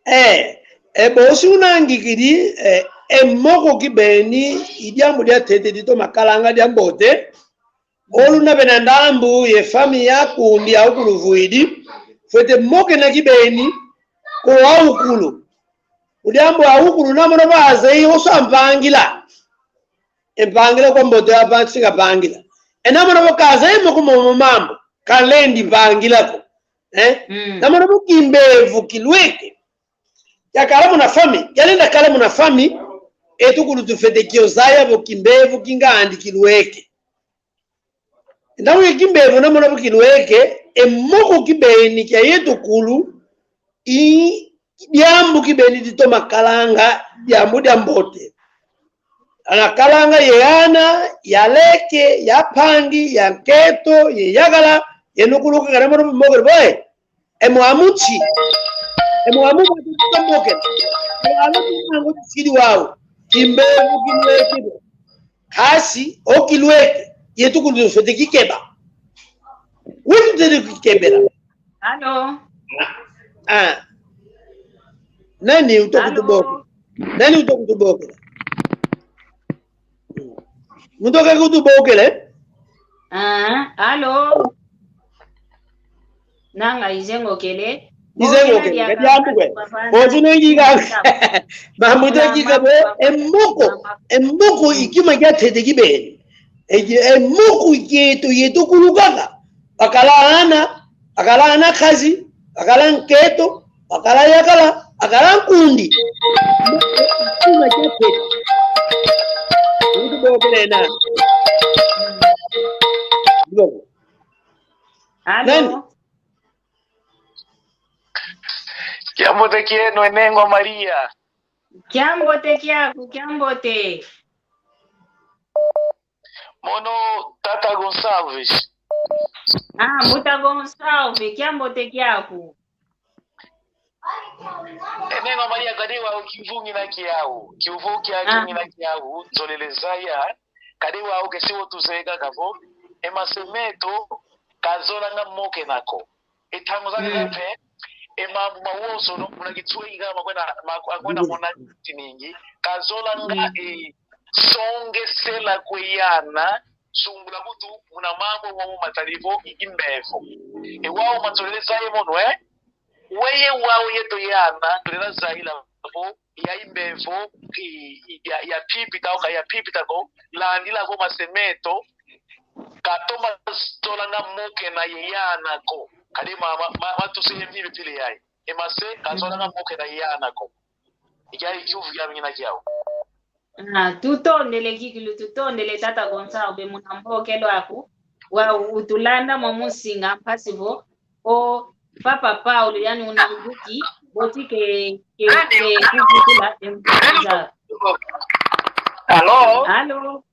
eh, e bosi unangikidi, eh, e moko kibeni, i diambu diatete ditoma kalanga diambote, olu na bena ndambu ye fami ya kundi ya ukulu vwidi, fwete mokena kibeni, ko aukulu. Udiambu aukulu na mono baze i osa mpangila. E mpangila kwa mbote apa singa pangila. E na mono bo kaze moko momo mambu, kalendi pangila ko. Eh? Mm. Na mono bo kimbevo kilweke. Yakala muna fami, yalenda kala muna fami, e tukulu tufwete kio zaya bo kimbevo kingandi kilweke. Ndau ye kimbevo na mona bo kilweke, e moko kibeni kia yeto kulu, i diambu kibeni ditoma kalanga, diambu diambote. Ana kalanga ye ana, ya leke, ya pangi, ya nketo, ye yakala, ye nukuluka kana mona bo mokele boye. E mwamu nti. E mwamu batu tutamboke. E alo tunango tisidi wau. Kimbevo kimwekebo. Kasi, o kilweke. Yetu kulu tufwete kikeba. Wetu tufwete kikebela. Alo. Ah. Nani uta kutuboke? Nani uta kutuboke? Muntu akakutubokele? Ah, alo. Nanga izengokele. Izengokele. Kati ambu kwe. Botu nengi ka. Mambu to kika bo, e moko. E moko i kima kiatete kibeni. E, e moko i kieto, yeto kulu kaka. Bakala ana, bakala ana nkazi, bakala nketo, bakala yakala, bakala nkundi. Chuma chake. Nikubokelena. Alo. Nani? Kiambote kieno, e Nengwa Maria. Kiambote kiaku, kiambote. Mono Tata Gonçalves. Ah, Mbuta Gonçalves, kiambote kiaku. E Nengwa Maria, kadi wau kiuvu ngina kiau, kiuvu kiaki ngina kiau, nzolele zaya, kadi wau kesi wo tuzeye kaka vo, e mase meto, kazolanga mokena ko. E ntangu zake zape, e mambu mawonsono, muna kitsue kika makwenda, ma-, makwenda mona tiningi, kazolanga e songesela kwe yana, sungula kutu, muna mambu momo matadi vo, i kimbevo. E wau manzolele zaya mono, eh? Weye wau yeto yana, tulenda zayila vo, ya imbevo, i, i, ya, ya pipita, oka ya pipita ko, landila vo mase meto, katoma zolanga mokena ye yana ko. Kadi ma, ma, ma, ma tuse ye mbibe pile yayi. E mase, kazolanga mokena ye yana ko. Ikiayi kiuvu kiami ngina kiau. Ah, tutondele kikilu, tutondele Tata Gonçalves muna mbokelo aku. Wa utulanda mwa musinga mpasi vo. O Papa Paulo, yani una nguki, boti ke, ke, ke kuvutula e mbuza. Alo? Alo?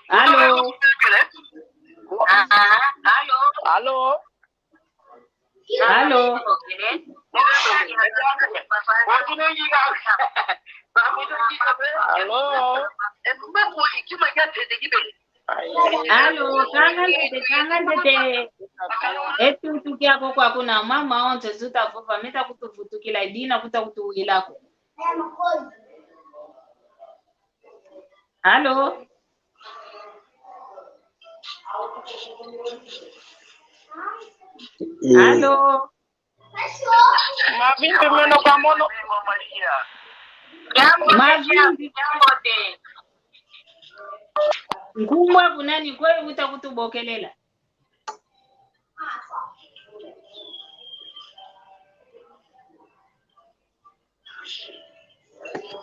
Alo? Alo? Alo? Alo? Alo, kanga ntete, kanga ntete. E tutu kiako kwa kuna mama onse zuta vova, meta kutuvutukila, dina kuta kutuwilako. Alo? Mm. Alo? Mavimpi meno kwa mono. Mavimpi. Nkumbu aku nani, kwe uta kutubokelela?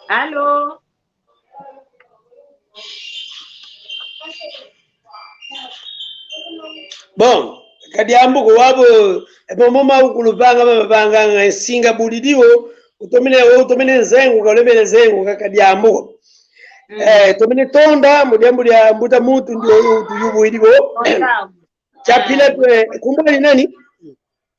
Alo. Bon, kadiambu ko wabo, e momo ma ukulu vanga, ma vanga, nga nsinga bulidiwo, utomene, utomene nzengo, ka ulemene nzengo, ka kadiambu ko. Mm. Eh, tomene tonda, mu diambu dia mbuta muntu, ndio uyu, tuyubu idiwo. Gonçalves. Chapila kwe, kumbali nani?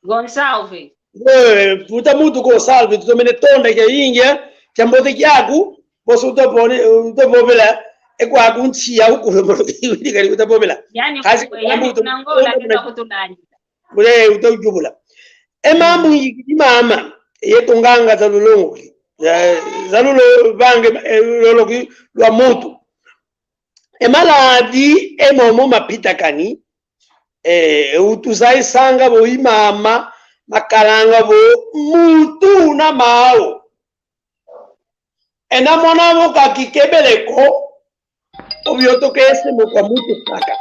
Gonçalves. Eh, mbuta muntu Gonçalves, tutomene tonda kia ingia, kia mbote kiaku, boso utopone, utopopela, e kwaku nsi ya ukulu mono, kali utopopela. Yani, kasi yani kutambu kuna Ngola, tuta kutulani. Mule utojubula. E mambu yikidi mama, yeto nganga za lulongoki, za, za lulo vange, eh, loloki lwa muntu. E maladi e momo mapitakani, eh, utuzayisanga vo i mama, makalanga vo muntu una mau. Ena mona vo kakikebele ko, ovioto kese mo kwa muntu kaka.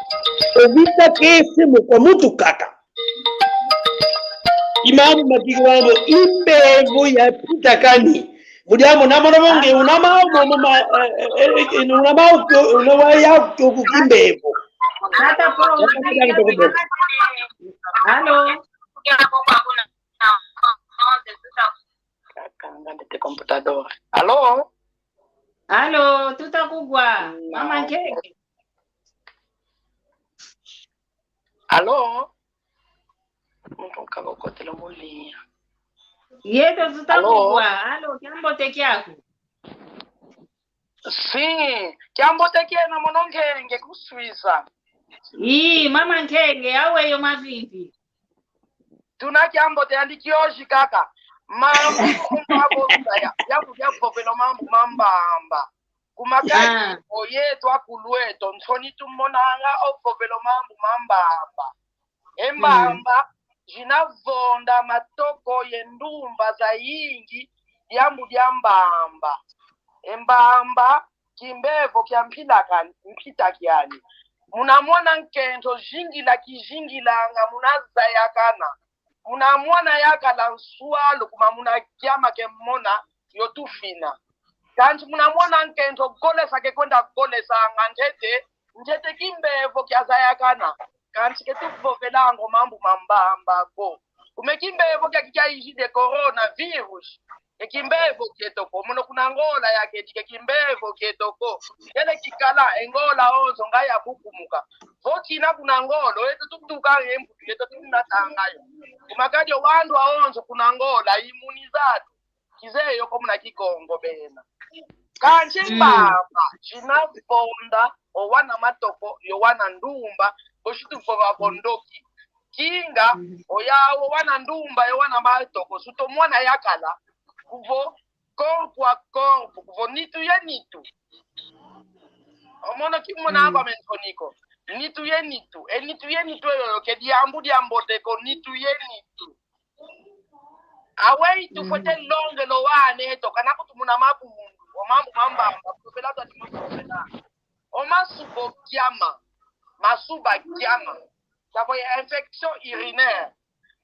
Ovita kese mo kwa muntu kaka. I mambu makiki wambo i mbevo yapitakani. Mu diambu na mona vo nge una mau, mo, mo, ma, eh, eh, eh, una mau kio, una waya kio ku kimbevo. Tata po. Alo. Kakanga ndete computador. Alo? Alo, tuta kugwa. No. Mama Nkenge. Alo? Muntu nkaka ukotela mulinya. Yeto tuta kugwa. Alo, kiambote kiaku. Si, kiambote kieno mono Nkenge ku Suiza. Ii, mama Nkenge, aweyi yo mavimpi? Tuna kiambote yandi kiozi kaka. Mambu kumabonza ya, ya kudia vovelo mambu mambamba. Kumakadi, ah, oyeto akulu eto, nsoni tumonanga ovovelo mambu mambamba. E mbamba, mm, zina vonda matoko ye ndumba zayingi, diambu dia mbamba. E mbamba, kimbevo kia mpilakani, mpitakiani. Muna mona nkento zingila kizingilanga, muna zayakana. Muna mona yakala nswalu, kuma muna kiama ke mona yo tufina. Kansi muna mona nkento golesa ke kwenda golesanga ntete, ntete kimbevo kia zayakana. Kansi ke tuvovelanga o mambu mambamba ko. Kuma e kimbevo kia, kia, kia izi de coronavirus. Ke kimbevo kieto ko, mono kuna Ngola yakedi ke kimbevo kieto ko. Kele kikala, e Ngola onzo nga yakukumuka. Vo kina kuna Ngola, eto tutuka ye mputu, eto tunatanga yo. Kumakadi o wandu awonzo kuna Ngola, imunizado. Kizeye yo ko muna Kikongo bena. Kansi, mm, mbamba, zina vonda, o wana matoko, yo wana ndumba, bosi tuvova vo ndoki. Kinga, mm, oya o wana ndumba, yo wana matoko, suto mwana yakala, kuvo, corpo a corpo, kuvo nitu ye nitu. Omono kimona, mm, kwa menzoniko. Nitu ye nitu. E nitu ye nitu eyo ke diambu diambote ko nitu ye nitu. Aweyi tufwete, mm, longela o wana eto, kana kutu muna mabundu, o mambu mambamba, kutupela twa dimu kutupela. O masuba kiama, masuba kiama. Savo ya infection urinaire.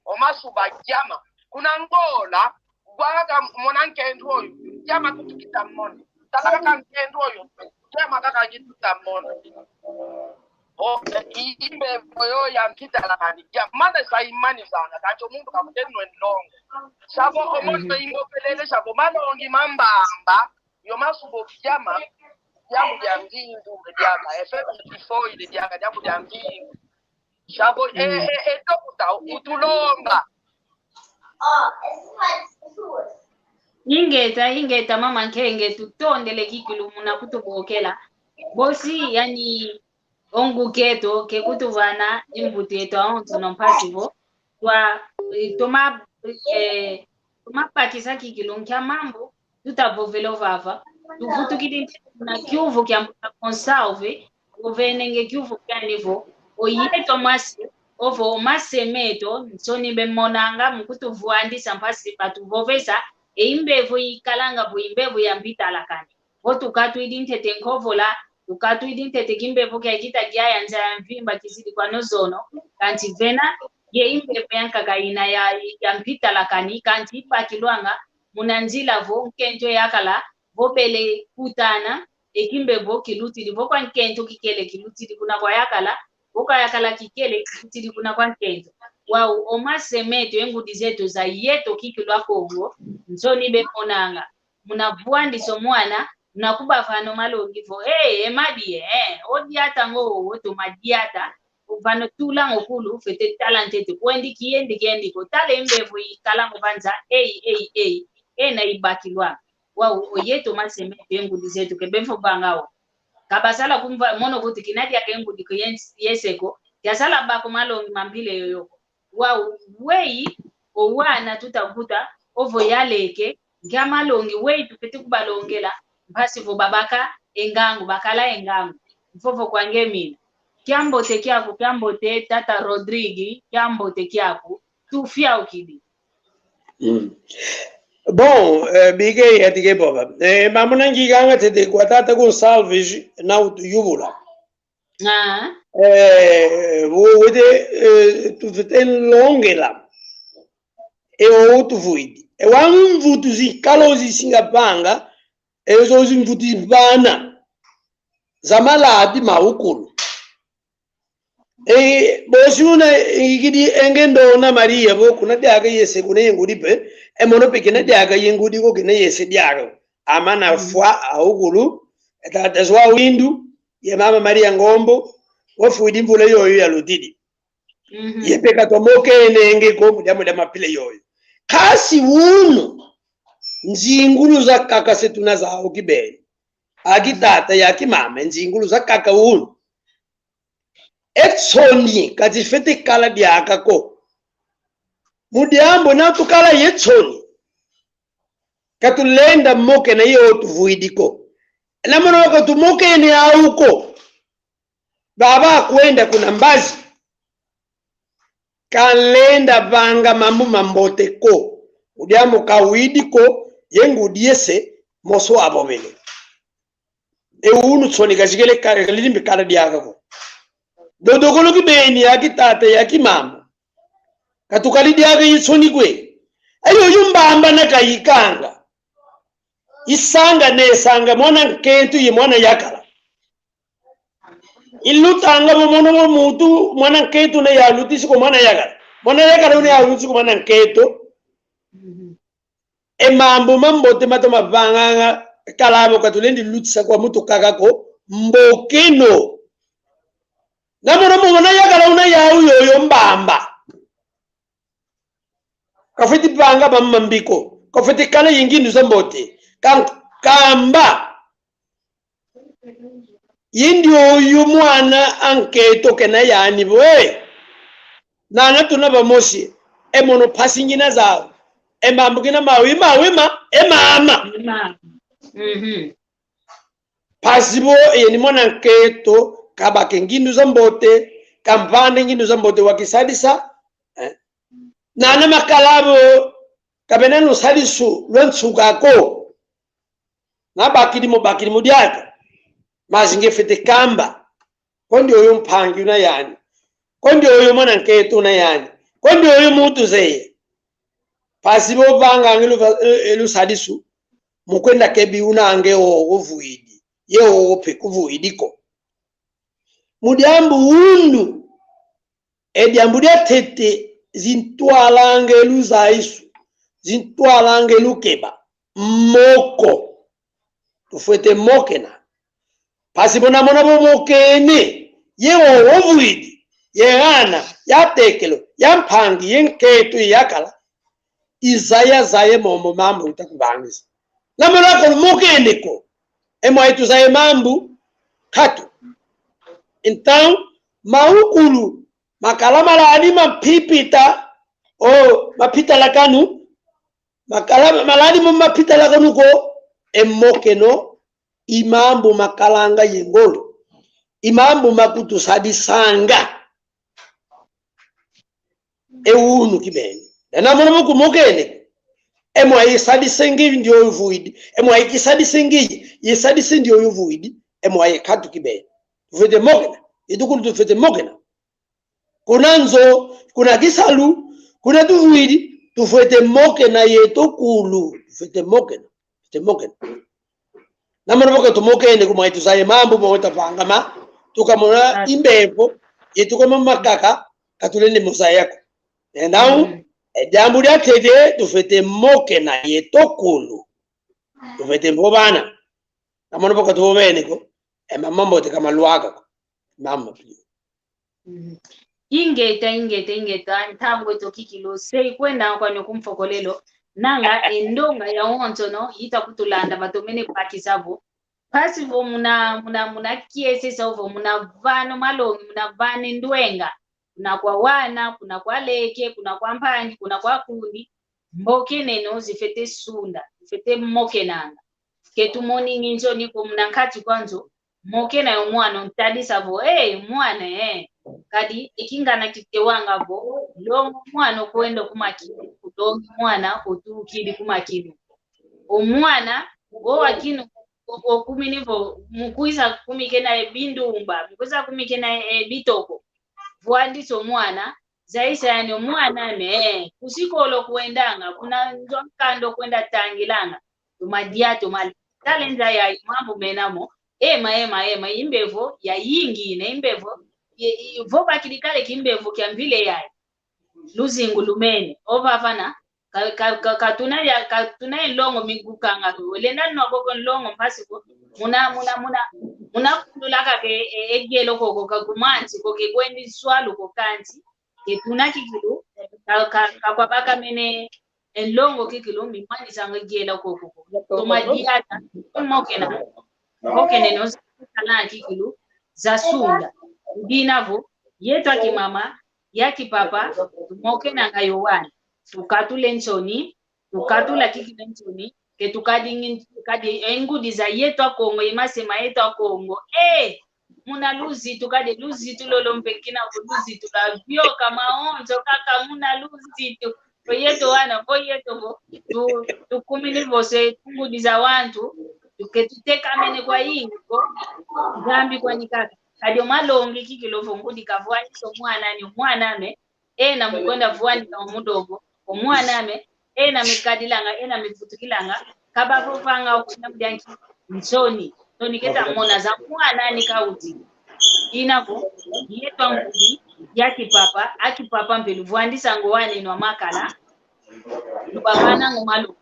O masuba kiama. Kuna Ngola, gwa kaka mona nkento oyo, kiama kutu kita mona. Tala kaka nkento oyo, kiama kaka kita mona. O, i-, imbevo yo ya mpitalakani, kiama mana sa imanizanga, kansi o muntu kamuteni nwe nlongo. Savo o mono, mhm, imbopelele, savo malongi mambamba, yo masuba kiama, diambu dia mvindu diaka, effet multifoil diaka, diambu dia mvindu. Savo, e, mm, e, e, dokta, utulonga. Ingeta, ingeta, mama Nkenge, tutondele kikilu muna kutubokela. Bosi, yani, o nguk'eto, ke kutuvana e mbuta eto awonsono mpasi vo, twa, e, toma, e, toma bakisa kikilu nkia mambu, tuta vovela ovava. Tuvutukidi ntete muna kiuvu kia mbuta Gonçalves, ovenenge kiuvu kiani vo, oyeto mase, ovo mase meto, nsoni bemonanga mu kutuvwandisa mpasi batuvovesa, e imbevo ikalanga vo imbevo ya mpitalakani. Vo tukatwidi ntete nkovola, tukatwidi ntete kimbevo kia kita kiaya nza ya mvimba kizidi kwa nozono, kansi vena, ye imbevo yankaka ina ya, ya mpitalakani, kansi ibakilwanga, muna nzila vo nkento yakala, vo bele kutana, e kimbevo kilutidi, vo kwa nkento kikele kilutidi kuna kwa yakala, vo kwa yakala kikele kilutidi kuna kwa nkento. Wau, o mase meto, e ngudi zeto za yeto kikilu a Kongo, nsoni bemonanga. Muna vwandisa o mwana, muna kubavana o malongi vo, eh, e madi, eh, o diata ngo, o toma diata, vana tula ngo kulu, fwete tala ntete, kwendi kiendi kiendi ko, tala e mbevo ikala ngo va nza, ei, ei, ei, ena ibakilwa. Wau, o yeto mase meto, e ngudi zeto ke bevovanga o. Ka basala kumva, mono kuti kina diaka e ngudi ko yens-, yese ko, kiasala baka o malongi ma mpila yoyo ko. Wau, weyi, o wana tutavuta, ovo yaleke, nkia malongi weyi tufwete kubalongela, mpasi vo babaka e ngangu, bakala e ngangu. Mvovo kwa nge mina. Kiambote kiaku, kiambote, tata Rodrigue, kiambote kiaku, tufiaukidi. Mm. Bon, eh, bike yatike boba. Eh, mamuna ngikanga tete kwa tata Gonçalves na utuyubula. Ah. Eh, wo-, wete, eh, tufwete longela. E o utuvwidi. E wa mvutu zikala o zisinga vanga, e zo zimvutu zivana. Za maladi maukulu. E, bosi una ikidi e nge ndona Maria vo kuna diaka yese kuna ye ngudi pe, e mono pe kina diaka ye ngudi ko kina yese diaka. Amana fwa aukulu, e tata João Windu, ye mama Maria Ngombo, wafwidi mvula yoyo yalutidi. Mhm. Ye pe ka twamokenenge ko mu diambu dia mapila yoyo. Kasi unu, nzingulu zakaka se tuna zau kibeni. Aki tata, aki mama, nzingulu zakaka unu. E nsoni ka zifwete kala diaka ko. Mu diambu na tukala ye nsoni, ka tulenda mokena ye o tuvwidi ko. Na mono ka tumokene au ko, baba kwenda kuna mbazi, ka nlenda vanga mambu mambote ko. Mu diambu ka widi ko, ye ngudi yese, moso avovele. E unu nsoni ka zikele ka-, ka lilimbi kala diaka ko. Dodokolo kibeni, aki tata, aki mama. Ka tukali diaka ye nsoni kwe. Ayo yo mbamba na kayikanga. Isanga ne sanga mwana nkento ye mwana yakala. Ilutanga bo mono bo mutu mwana nkento na yalutisi kwa mwana yakala. Mwana yakala una yalutisi kwa mwana nkento. Mhm. E mambu mambote matoma vanganga kala bo ka tulendi lutisa kwa mutu kaka ko, mbokeno. Na mono mwana yakala una yau yoyo mbamba. Kafwete vanga mambu mambi ko. Kafwete kala ye ngindu zambote. Ka-, kamba. Ye ndioyo mwana a nkento kena yani vo, eh. Nana tuna vamosi, e mono mpasi ngina zau. E mambu ngina mau, i mau, i ma-, e mama. Mama. Mhm. Mpasi vo, eye ni mwana nkento, kabaka e ngindu zambote, kamvana e ngindu zambote wakisadisa, eh. Nana makala vo, kabena lusadisu lwa nsuka ko. Na bakidi mo, bakidi mo diaka. Mazi nge fwete kamba. Ko ndioyo mpangi una yani. Ko ndioyo mwana nkento una yani. Ko ndioyo mutu zeye. Mpasi vo vanganga lu-, e, e, lusadisu. Mu kwenda kebi una nge o, ovwidi. Ye o pe kuvwidi ko. Mu diambu unu. E diambu diatete zintwalanga e luzaisu, zintwalanga e lukeba, moko. Tufwete mokena. Mpasi bona mona bo mokene, ye o ovwidi, ye ana, ye atekelo, ye ampangi, ye nkento, ye yakala, izaya zaya momo mambu utakuvangisa. Na mona ko lumokene ko. E mwayi tuzaya mambu nkatu. Então, maukulu, makala maladi mampipita, o mapitalakanu, makala maladi mo mapitalakanu ko, e mokeno, i mambu makalanga ye ngolo. I mambu makutusadisanga. E unu kibeni. Dana mono mo kumokene. E mwayi isadise ngi ndioyo vwidi. E mwayi kisadise ngi, isadise ndioyo vwidi. E mwayi nkatu kibeni. Tufwete mokena. Yeto kulu tufwete mokena. Kuna nzo, kuna kisalu, kuna tuvwidi, tufwete mokena yeto kulu. Tufwete mokena. Tufwete mokena. Namona vo ka tumokene ko, mwayi tuzaye mambu mo tavangama, tukamona i mbevo yetu kwa makaka, ka tulendi mo zaya ko. Enda u, e diambu diantete tufwete mokena yeto kulu. Tufwete vovana. Namona vo ka tuvovene ko, e mamambote ka malwaka ko. Mama pio. Ingeta, ingeta, ingeta, ntangu eto kikilu, se ikwenda kwani kumfokolelo, nanga e ndonga ya onsono ita kutulanda, matomene bakisa vo. Mpasi vo muna, muna, muna kiese sa vo muna vana malongi, muna vana ndwenga. Kuna kwa wana, kuna kwa leke, kuna kwa mpangi, kuna kwa kundi. Mbokeneno zifwete sunda, zifwete mokenanga. Ke tumoningi nsoni ko muna nkati kwa nzo, mokena yo mwana, ontadisa vo, eh, mwana, eh. Kadi, e kingana kitewanga vo, longo mwana okwenda ku makinu, kulongi mwana otukidi ku makinu. O mwana, o wa kinu, o, okumini vo, mukwiza kumikena e bindumba, mukwiza kumikena e bitoko. Vwandisa o mwana, zayisa yani o mwana ame, eh, ku sikolo kwendanga, kuna nzo a nkanda okwenda tangilanga. Tumadia, tumadia. Tala nza ya mambu mena mo. Ema, ema, ema. I mbevo yayingi, ne i mbevo, ye, i, vo bakidi kale kimbevo kia mvile yayi. Luzingu lumene. Ovavana. Ka, ka, ka, ka tuna ya, ka tuna nlongo mi kukanga ko. Olenda nwa koko nlongo mpasi ko. Muna, muna, muna, muna kundula kaka e, e, e gelo koko ka kumansi ko ke kwendi swalu ko kansi. Ke tuna kikilu, ka, ka, ka kwabakamene e nlongo kikilu, mi mwanisanga gela koko. Toma diata, mokena. Mokeneno, sala kikilu, za sunda. Udina vo, yeto a kimama, ya kipapa, mokenanga yo wana. Tukatule nsoni, tukatula kikilu nsoni, ke tukadi ngi-, kadi e ngudi za yeto a Kongo, e masema yeto a Kongo. Eh! Muna luzitu, kadi luzitu lolo mpe kina vo luzitu lwa vioka mawonso kaka muna luzitu. Vo yeto wana, vo yeto vo, tu, tukumini vo se ngudi za wantu, tu ke tutekamene kwayingi ko, Nzambi kwani kaka. Kadi o malongi kikilu vo ngudi kavwanisa o mwana ni o mwana ame, ena mukwenda vwanisa o mudogo, o mwana ame, ena mikadilanga, ena mivutukilanga, kabavovanga o kuna mudianki nsoni, nsoni keta mona za mwana ni kauti. Ina vo, yeto a ngudi, ya kipapa, a kipapa mpe luvwandisanga o waneno a makala, lubavananga o malo.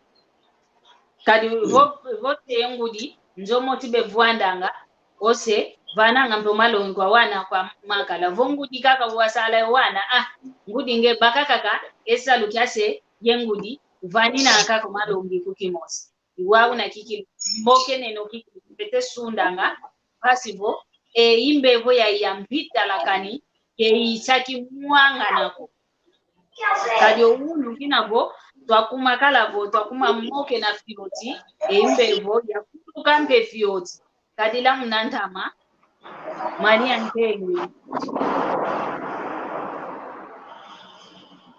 Kadi vo, vo te ngudi, nzo moti bevwandanga, ose, vananga mpe o malongi kwa wana kwa makala. Vo ngudi kaka wasala yo wana, ah, ngudi nge baka kaka, e salu kia se, ye ngudi, vanina kaka o malongi ku kimosi. I wau na kikilu, mokeneno kikilu, pete sundanga, mpasi vo, e, i mbevo ya, ya mbitalakani, ke isaki mwangana ko. Kadi o unu kina vo, twakuma kala vo, twakuma mokena fioti, e i mbevo, yakuluka mpe fioti. Kadi la muna ntama, Maria Nkenge.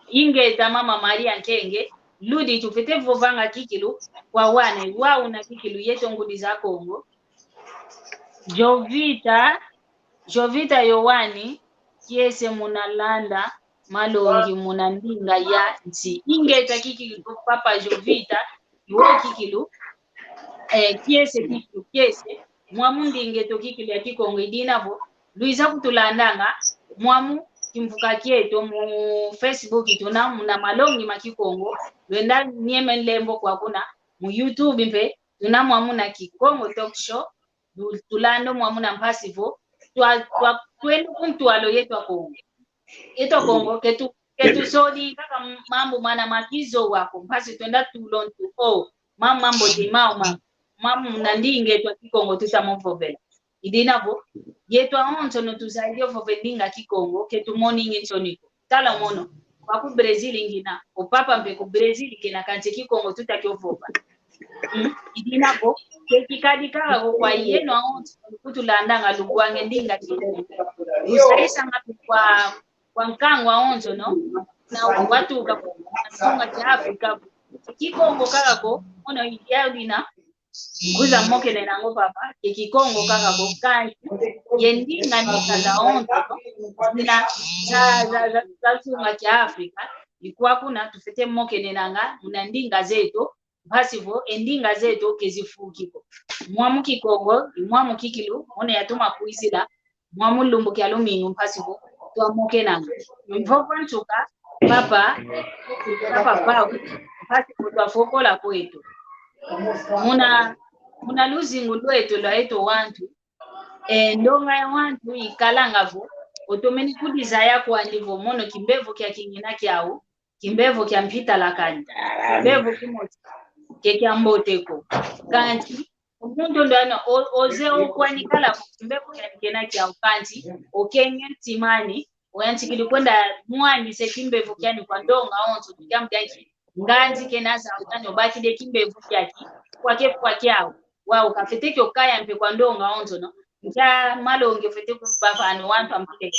Ingeta mama Maria Nkenge, ludi tufwete vovanga kikilu, kwa wana, i wau na kikilu, yeto ngudi za Kongo. Jovita, Jovita Yoani, kiese muna landa malongi muna ndinga ya nsi. Ingeta kikilu papa Jovita, i wau kikilu, eh, kiese kikilu, kiese, mwamu ndinga eto kikilu ya Kikongo idina vo, lwiza kutulandanga, mwamu kimvuka kieto mu Facebook tuna muna malongi ma Kikongo, lwenda nyeme nlembo kwa kuna, mu YouTube mpe, tuna mwamu na Kikongo Talk Show, tu-, tulando mwamu na mpasi vo, twa, twa, twendo ku ntwalo yeto a Kongo. Yeto a Kongo, ke tu, ke tusodi kaka mambu mana ma kizowa ko, mpasi twenda tulo ntu, o, mambu mambote mau ma, mambu na ndinga eto a Kikongo tuta mo vovela. Idina vo, yeto awonsono tuzayidi ovova e ndinga Kikongo, ke tumoningi nsoni ko. Tala mono, kwaku Brazil ngina, o papa mpe ku Brazil kena kansi Kikongo tuta kio vova. Mm, idina vo, ke kikadi kaka ko kwa yeno awonso, kutulandanga lubwange ndinga Kikongo. Lusayisanga kwa, kwa nkangu awonsono, na watuka kwa sunga kia Afrika. Kikongo kaka ko, ono idia dina, Kuza mokenena ngo papa, ke Kikongo kaka ko kansi, ye ndinga ndinga za onso, zina za, za, za, za sunga kia Afrika, i kwa kuna tufwete mokenenanga, muna ndinga zeto, mpasi vo e ndinga zeto ke zifuki ko. Mwamu Kikongo, mwamu kikilu, mono yatoma kwizila, mwamu lumbu kia lumingu mpasi vo twamokenanga. Mvovo nsuka, papa, papa Pau, mpasi vo twafokola kweto. Muna, muna luzingu lweto lwa eto wantu, e, ndonga ya wantu ikalanga vo, otomene kudizaya kwandi vo mono kimbevo kia kingina kiau, kimbevo kia mpitalakani, kimbevo kimosi, ke kia mbote ko. Kansi, omuntu ndo ano, o-, oze okwanikala vo kimbevo kiani kena kiau, kansi, okenge ntim'ani, oyantikidi kwenda mwangisa e kimbevo kiani kwa ndonga onso, kiamu kiaki, nganzi kena za utani, obakidi e kimbevo kiaki, kwake, kwake au. Wau, kafwete kio kaya mpe kwa ndonga onso, no? Nkia malongi ofwete kubavana wantu ampile.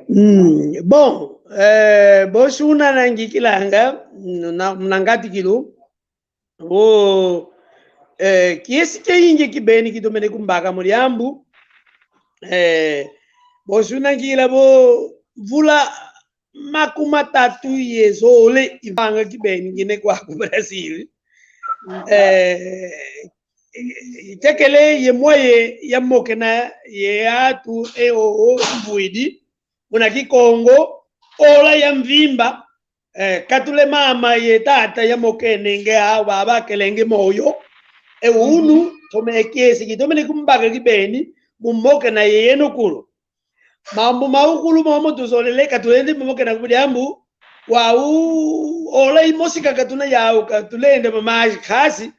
Mm, bon, eh, bosi unanangikilanga, na, muna ngatikilu, o, eh, kiesi kiayingi kibeni kitomene kumbaka mu diambu, eh, bosi unangikila vo mvula makumatatu ye zole ivanga kibeni ngine kwaku Brazil. Eh, tekele ye mwaye yamokena ye atu e o, o mvwidi, muna Kikongo, ola ya mvimba, eh, katule mama ye tata yamokenenge a, baba kelenge moyo. E unu, tome kiesi kitomene kumbaka kibeni, mumokena ye yeno kulu. Mambu maukulu momo tuzolele, katulende momo kena ku diambu, wau, ola imosi kaka tuna yau, katulende mamaji kasi,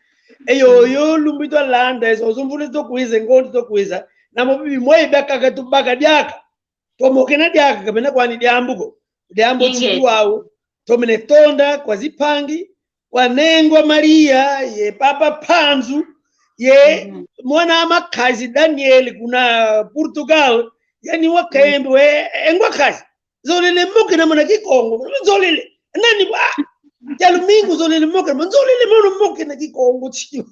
e yoyo lumbu twalanda, e zozo mvula twakwiza, ngondo twakwiza, na momo bimwe biakaka tubaka diaka, twamokena diaka, kamena kwani diambu ko, diambu tiki wau, tomene tonda kwa zimpangi, kwa Nengwa Maria, ye Papa Panzu, ye mwana makazi Daniel kuna Portugal, yani wakembe, e, e ngwa kazi. Zolele mokena muna Kikongo, zolele. Nani wa? Ya lumingu zolele mokena, zolele mono mokena Kikongo tiki.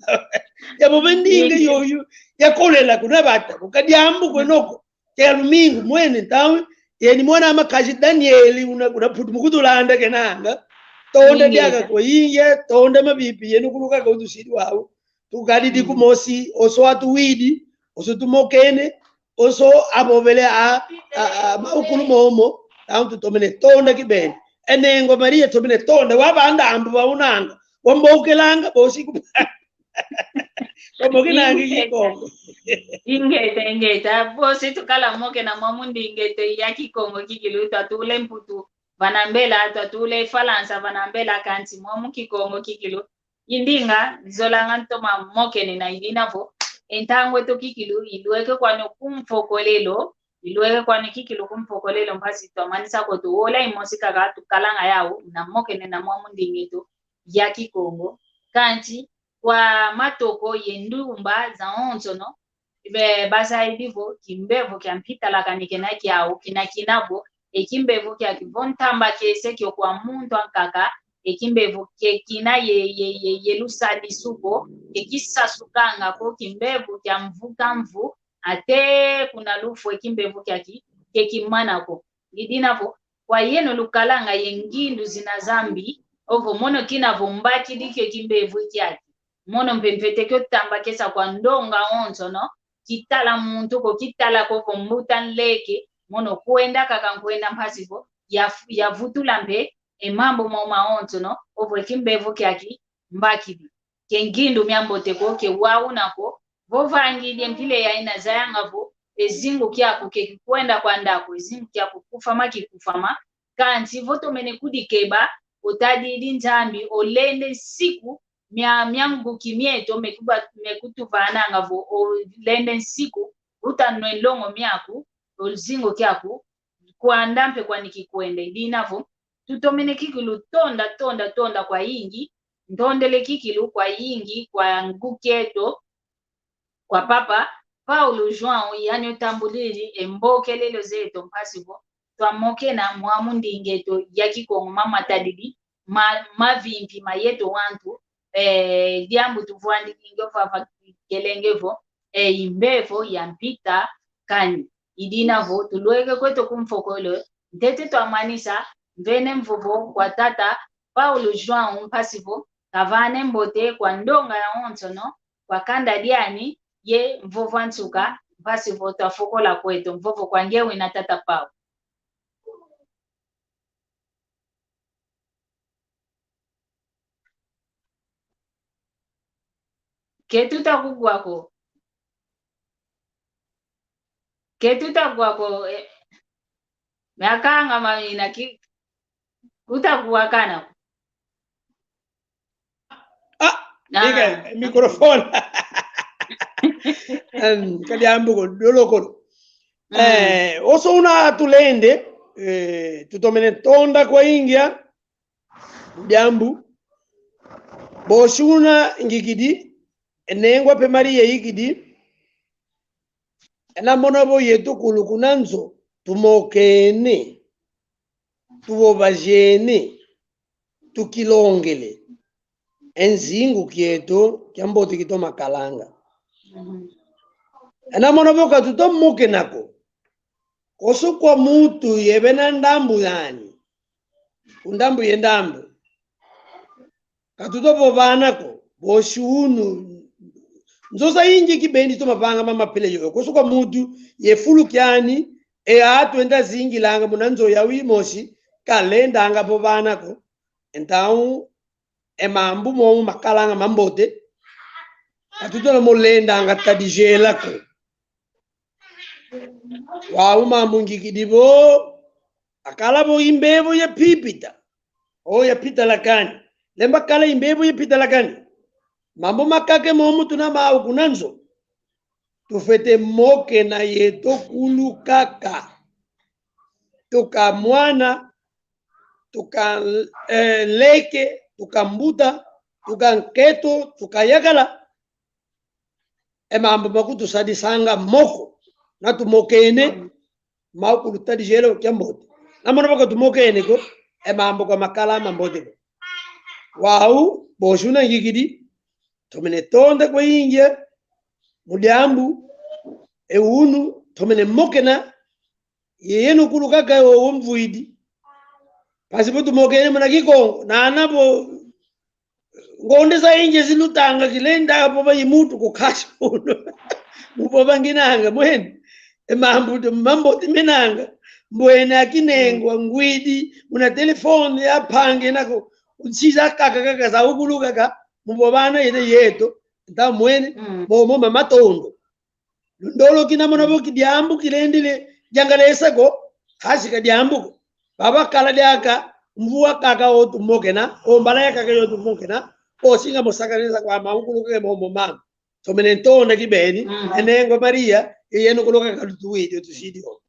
Ya bobendinga yoyo, yakolela kuna bata, kukadiambu kwenoko. Ke lumingu mwene ntawe, yeni mwana makazi Daniel una, una putu mukutulanda kenanga. Tonda diaka kwa inye, tonda mabipi yenu kuluka kwa utusidi wau. Tukadidi kumosi, oso atuwidi, oso tumokene, oso abobele a, a, a, maukulu momo, tantu tomene tonda kibeni. E Nengwa Maria tomene tonda, wabanda ambu baunanga, wambokelanga, bosi kupa. Tomokenange Kikongo. Ingeta, ingeta. Bosi tukala mokena mwamu ndingete ya Kikongo kikilu, twatule Mputu vana mbela, twatule Falansa vana mbela, kansi mwamu Kikongo kikilu. I ndinga, nzolanga ntoma mokene na idina vo. E ntangu eto kikilu, ilweke kwani kumfokolelo, ilweke kwani kikilu kumfokolelo, mpasi twamanisa ko tuwola imosi kaka tukalanga yau, na mokene na mwamu ndingeto ya Kikongo. Kansi, kwa matoko ye ndumba zawonsono, be, bazayidi vo, kimbevo kia mpitalakani kena kiau, kina kina vo, e kimbevo kiaki vo ntamba kiese kio kwa muntu ankaka, e kimbevo ke kina ye, ye, ye, ye lusadisu ko, ke kisasukanga ko, kimbevo kia mvu ka mvu, ate kuna lufwa e kimbevo kiaki, ke kimana ko. Idina vo, kwa yeno lukalanga ye ngindu zina zambi, ovo mono kina vo mbakidi kio kimbevo kiaki. Mono mpe mfwete kio tambakesa kwa ndonga onsono, kitala muntu ko, kitala ko vo mbuta nleke, mono kwenda kaka nkwenda mpasi vo, ya, yavutula mpe, e mambu mo mawonsono, ovo e kimbevo kiaki, mbakidi. Ke ngindu miambote ko, ke wauna ko, vo vangidi e mpila yayi nazayanga vo, e zingu kiaku ke kikwenda kwanda ko, e zingu kiaku kufama kikufama, kansi vo tomene kudikeba, otadidi Nzambi, olende nsiku, mia, mia nguki mieto, mekuba, mekutuvananga vo, olende nsiku, utanwe nlongo miaku, o zingu kiaku, kwanda mpe kwani kikwenda, idina vo, tutomene kikilu tonda, tonda, tonda kwayingi, ntondele kikilu kwayingi, kwa nguki eto, kwa Papa Paulo João, yani otambulidi e mbokelelo zeto mpasi vo, twamokena mwamu ndingeto ya Kikongo mamatadidi, ma, mavimpi ma yeto wantu, eh, diambu tuvwandikanga vava kelenge vo, eh, i mbevo ya mpita kani. Idina vo, tulweke kweto kumfokolo, Ntete twamwanisa, mvene mvovo kwa tata Paulo João mpasi vo kavane mbote kwa ndonga yawonsono, kwa kanda diani, ye mvovo a nsuka, mpasi vo twafokola kweto, mvovo kwa nge wina tata Paulo. Ke tuta kugwa ko. Ke tuta kugwa ko, eh, miakanga mamina ki, kuta kuwakana ko. Ah, ah, ika, microfone. Em, kadiambu ko, dolokolo. Mm. Eh, onso una tulende, eh, tutomene tonda kwa ingia, diambu. Bosi una ngikidi, e nengwa pe Maria ikidi, ena mona vo yeto kulu kuna nzo, tumokene, tuvovajene, tukilongele. E nzingu kieto kiambote kitoma kalanga. Mhm. Ena mona vo katutomokena ko. Konso kwa mutu yevena ndambu yani. Ku ndambu ye ndambu. Katutovovana ko. Bosi unu. Nzo zaingi kibeni tumavanga mama pele yo. Konso kwa mutu ye fulu kiani. E atu enda zingilanga muna nzo ya wimosi. Kalendanga vovana ko. Então, e mambu momo makalanga mambote, katutona mo lendanga tadijela ko. Wau mambu ngikidi vo, akala vo imbevo ya pipita, o ya pita lakani. Lemba kala imbevo ya pita lakani. Mambu makake momo tuna mau kuna nzo. Tufwete mokena yeto kulu kaka. Tuka mwana, tuka, eh, leke, tuka mbuta, tuka nketo, tuka yakala. E mambu makutusadisanga moko, na tumokene, mau kulu tadijela kiambote. Na mona vo katumokene ko, e mambu ka makala mambote ko. Wau, bosi una ngikidi, tomene tonda kwa ingia, mu diambu, e unu, tomene mokena, ye yeno kulu kaka o, o mvwidi. Mpasi vo tumokene muna Kikongo, nana vo, ngonde zaingi zilutanga kilenda vova i mutu ko kasi uno. Muvova nginanga, mwene. E mambu, mambote menanga. Mbwene akinengwa, ngwidi, muna telefone ya mpangi nako. Nsi zakaka kaka za ukulu kaka. Muvovana yete yeto. Nta mwene, mm, momo mama matondo. Lundolo kina mona vo ki diambu kilendile diangalesa ko, kasi ka diambu ko. Baba kala diaka, mvua kaka o tumokena, o mbala ya kaka yo tumokena, o singa mo sakanisa kwa maukulu ke momo mama. Tomene ntonda kibeni, mm, e nengwa Maria, e yeno kulu kaka lutuwidi, o tusidi o.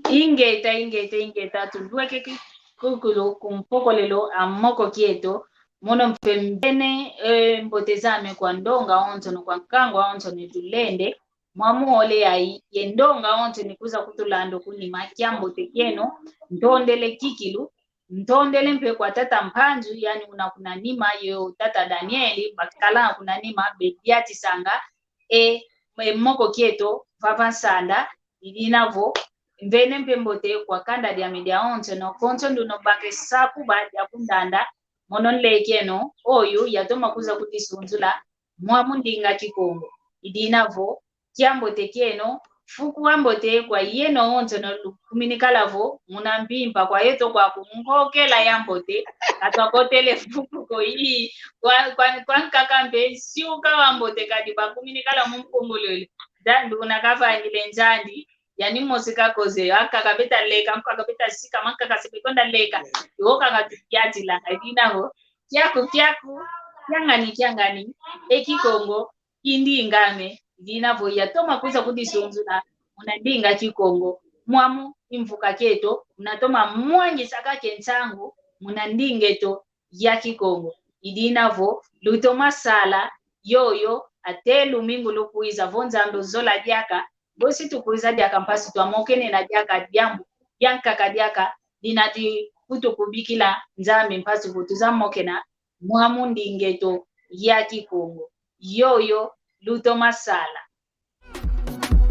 Ingeta, ingeta, ingeta, tulweke ki-, kukulu kumpokolelo a moko kieto, mono mpe mbene, eh, mbote zame kwa ndonga onsono, kwa nkangu onsono tulende, mwamu ole yayi, ye ndonga onsono ikwiza kutulanda kunima, kiambote kieno, ntondele kikilu, ntondele mpe kwa tata Mpanzu, yani una kuna nima, yo tata Danieli, bakala kuna nima, bediatisanga, e, e moko kieto, vava nsanda, idina vo, mvene mpe mbote kwa kanda diame diawonsono, konso nduno bake sakuba dia kundanda, mono nlekeno, oyu yatoma kwiza kudisunzula, mwamu ndinga Kikongo. Idina vo, kiambote kieno, fuku ambote kwa yeno wonsono lukuminikala vo, muna mpimpa kwa yeto kwaku ngokela yambote, katwakotele fuku ko ii, kwa, kwa, kwa nkaka mpe nsiuka wambote kadi bakuminikala mu mpungulwele. Nzandi una kavangile nzandi, yani mosi kakoze, ankaka beta leka, ankaka beta sika, mankaka se bekonda leka. Iwo kaka tukiatila, idina vo, kiaku, kiaku, kiangani, kiangani, e Kikongo, i ndinga ame, idina vo yatoma kwiza kudisunzula, muna ndinga Kikongo, mwamu i mvuka kieto, muna toma mwangisa kake nsangu, muna ndinga eto ya Kikongo. Idina vo, lutoma sala, yoyo, ate lumingu lukwiza, vo Nzambi uzola diaka, bosi tukwiza diaka mpasi twamokenena diaka diambu, diankaka diaka, dina dikutukubikila Nzambi mpasi vo tuza mokena, mwamu ndinga eto ya Kikongo. Yoyo, lutoma sala.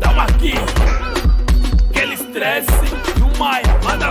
Tava aqui, aquele stress, num My mother.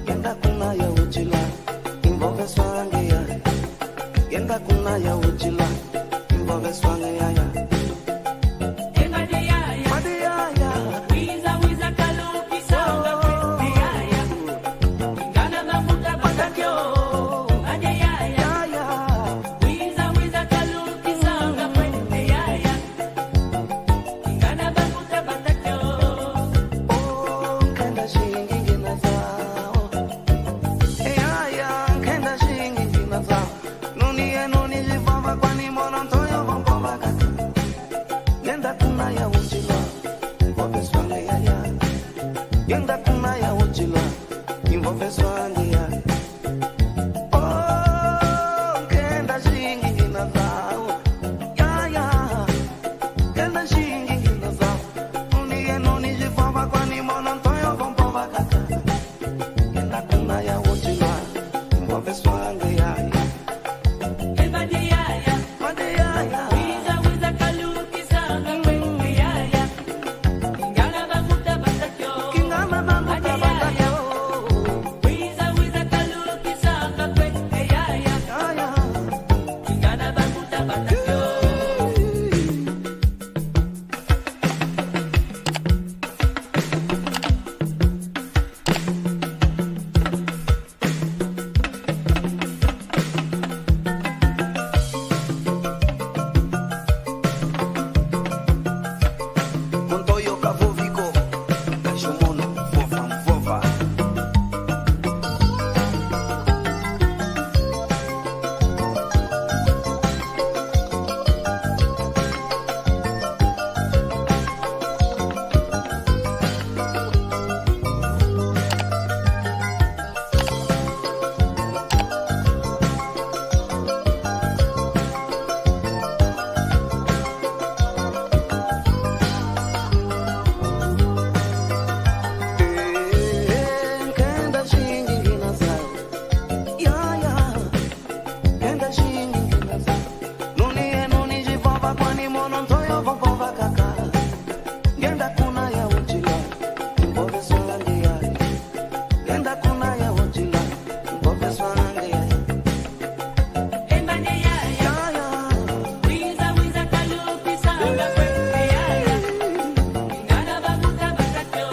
Ngienda kuna ya uchila, invoke swange ya. Ngienda kuna ya uchila, invoke swange ya ya. Ema de ya ya. Ema de ya ya. Wiza, wiza, kalukisanga kwe de ya ya. Ngana mafuta batakio. Ema de ya ya. Ya ya. Wiza, wiza, kalukisanga kwe de ya ya. Ngana mafuta batakio. Oh, nkenda zingi ngina zau. Eh, ya ya, nkenda zingi ngina zau. Nuni ye nuni zivava kwani mono ntoyo vompo vakaka. Ngienda kuna ya uchila, invoke swange ya ya. Ngienda kuna ya uchila, invoke swange ya. Oh, nkenda zingi ngina zau. Ya ya. Nkenda zingi ngina zau. Nuni ye nuni zivava kwani mono ntoyo vompo vakaka. Ngienda kuna ya uchila, invoke swange ya ya. Ema de ya ya. Ema de ya ya. Wiza, wiza, kalukisanga kwe de ya ya. Ngana mafuta batakio. Ngana mafuta batakio. Wiza, wiza, kalukisanga kwe de ya ya. Ya ya. Ngana mafuta batakio. Montoyo ka vovi ko, ka jomono, vova, vova. Eh, nkenda zingi ngina zau. Ya ya. Nkenda zingi ngina zau. Nuni ye nuni zivava kwani mono ntoyo vompo vakaka. Ngienda kuna ya uchila, invoke swange ya. Ngienda kuna ya uchila, invoke swange ya. Ema de ya ya. Ya ya. Wiza, wiza, kalukisanga kwe de ya ya. Ngana mafuta batakio.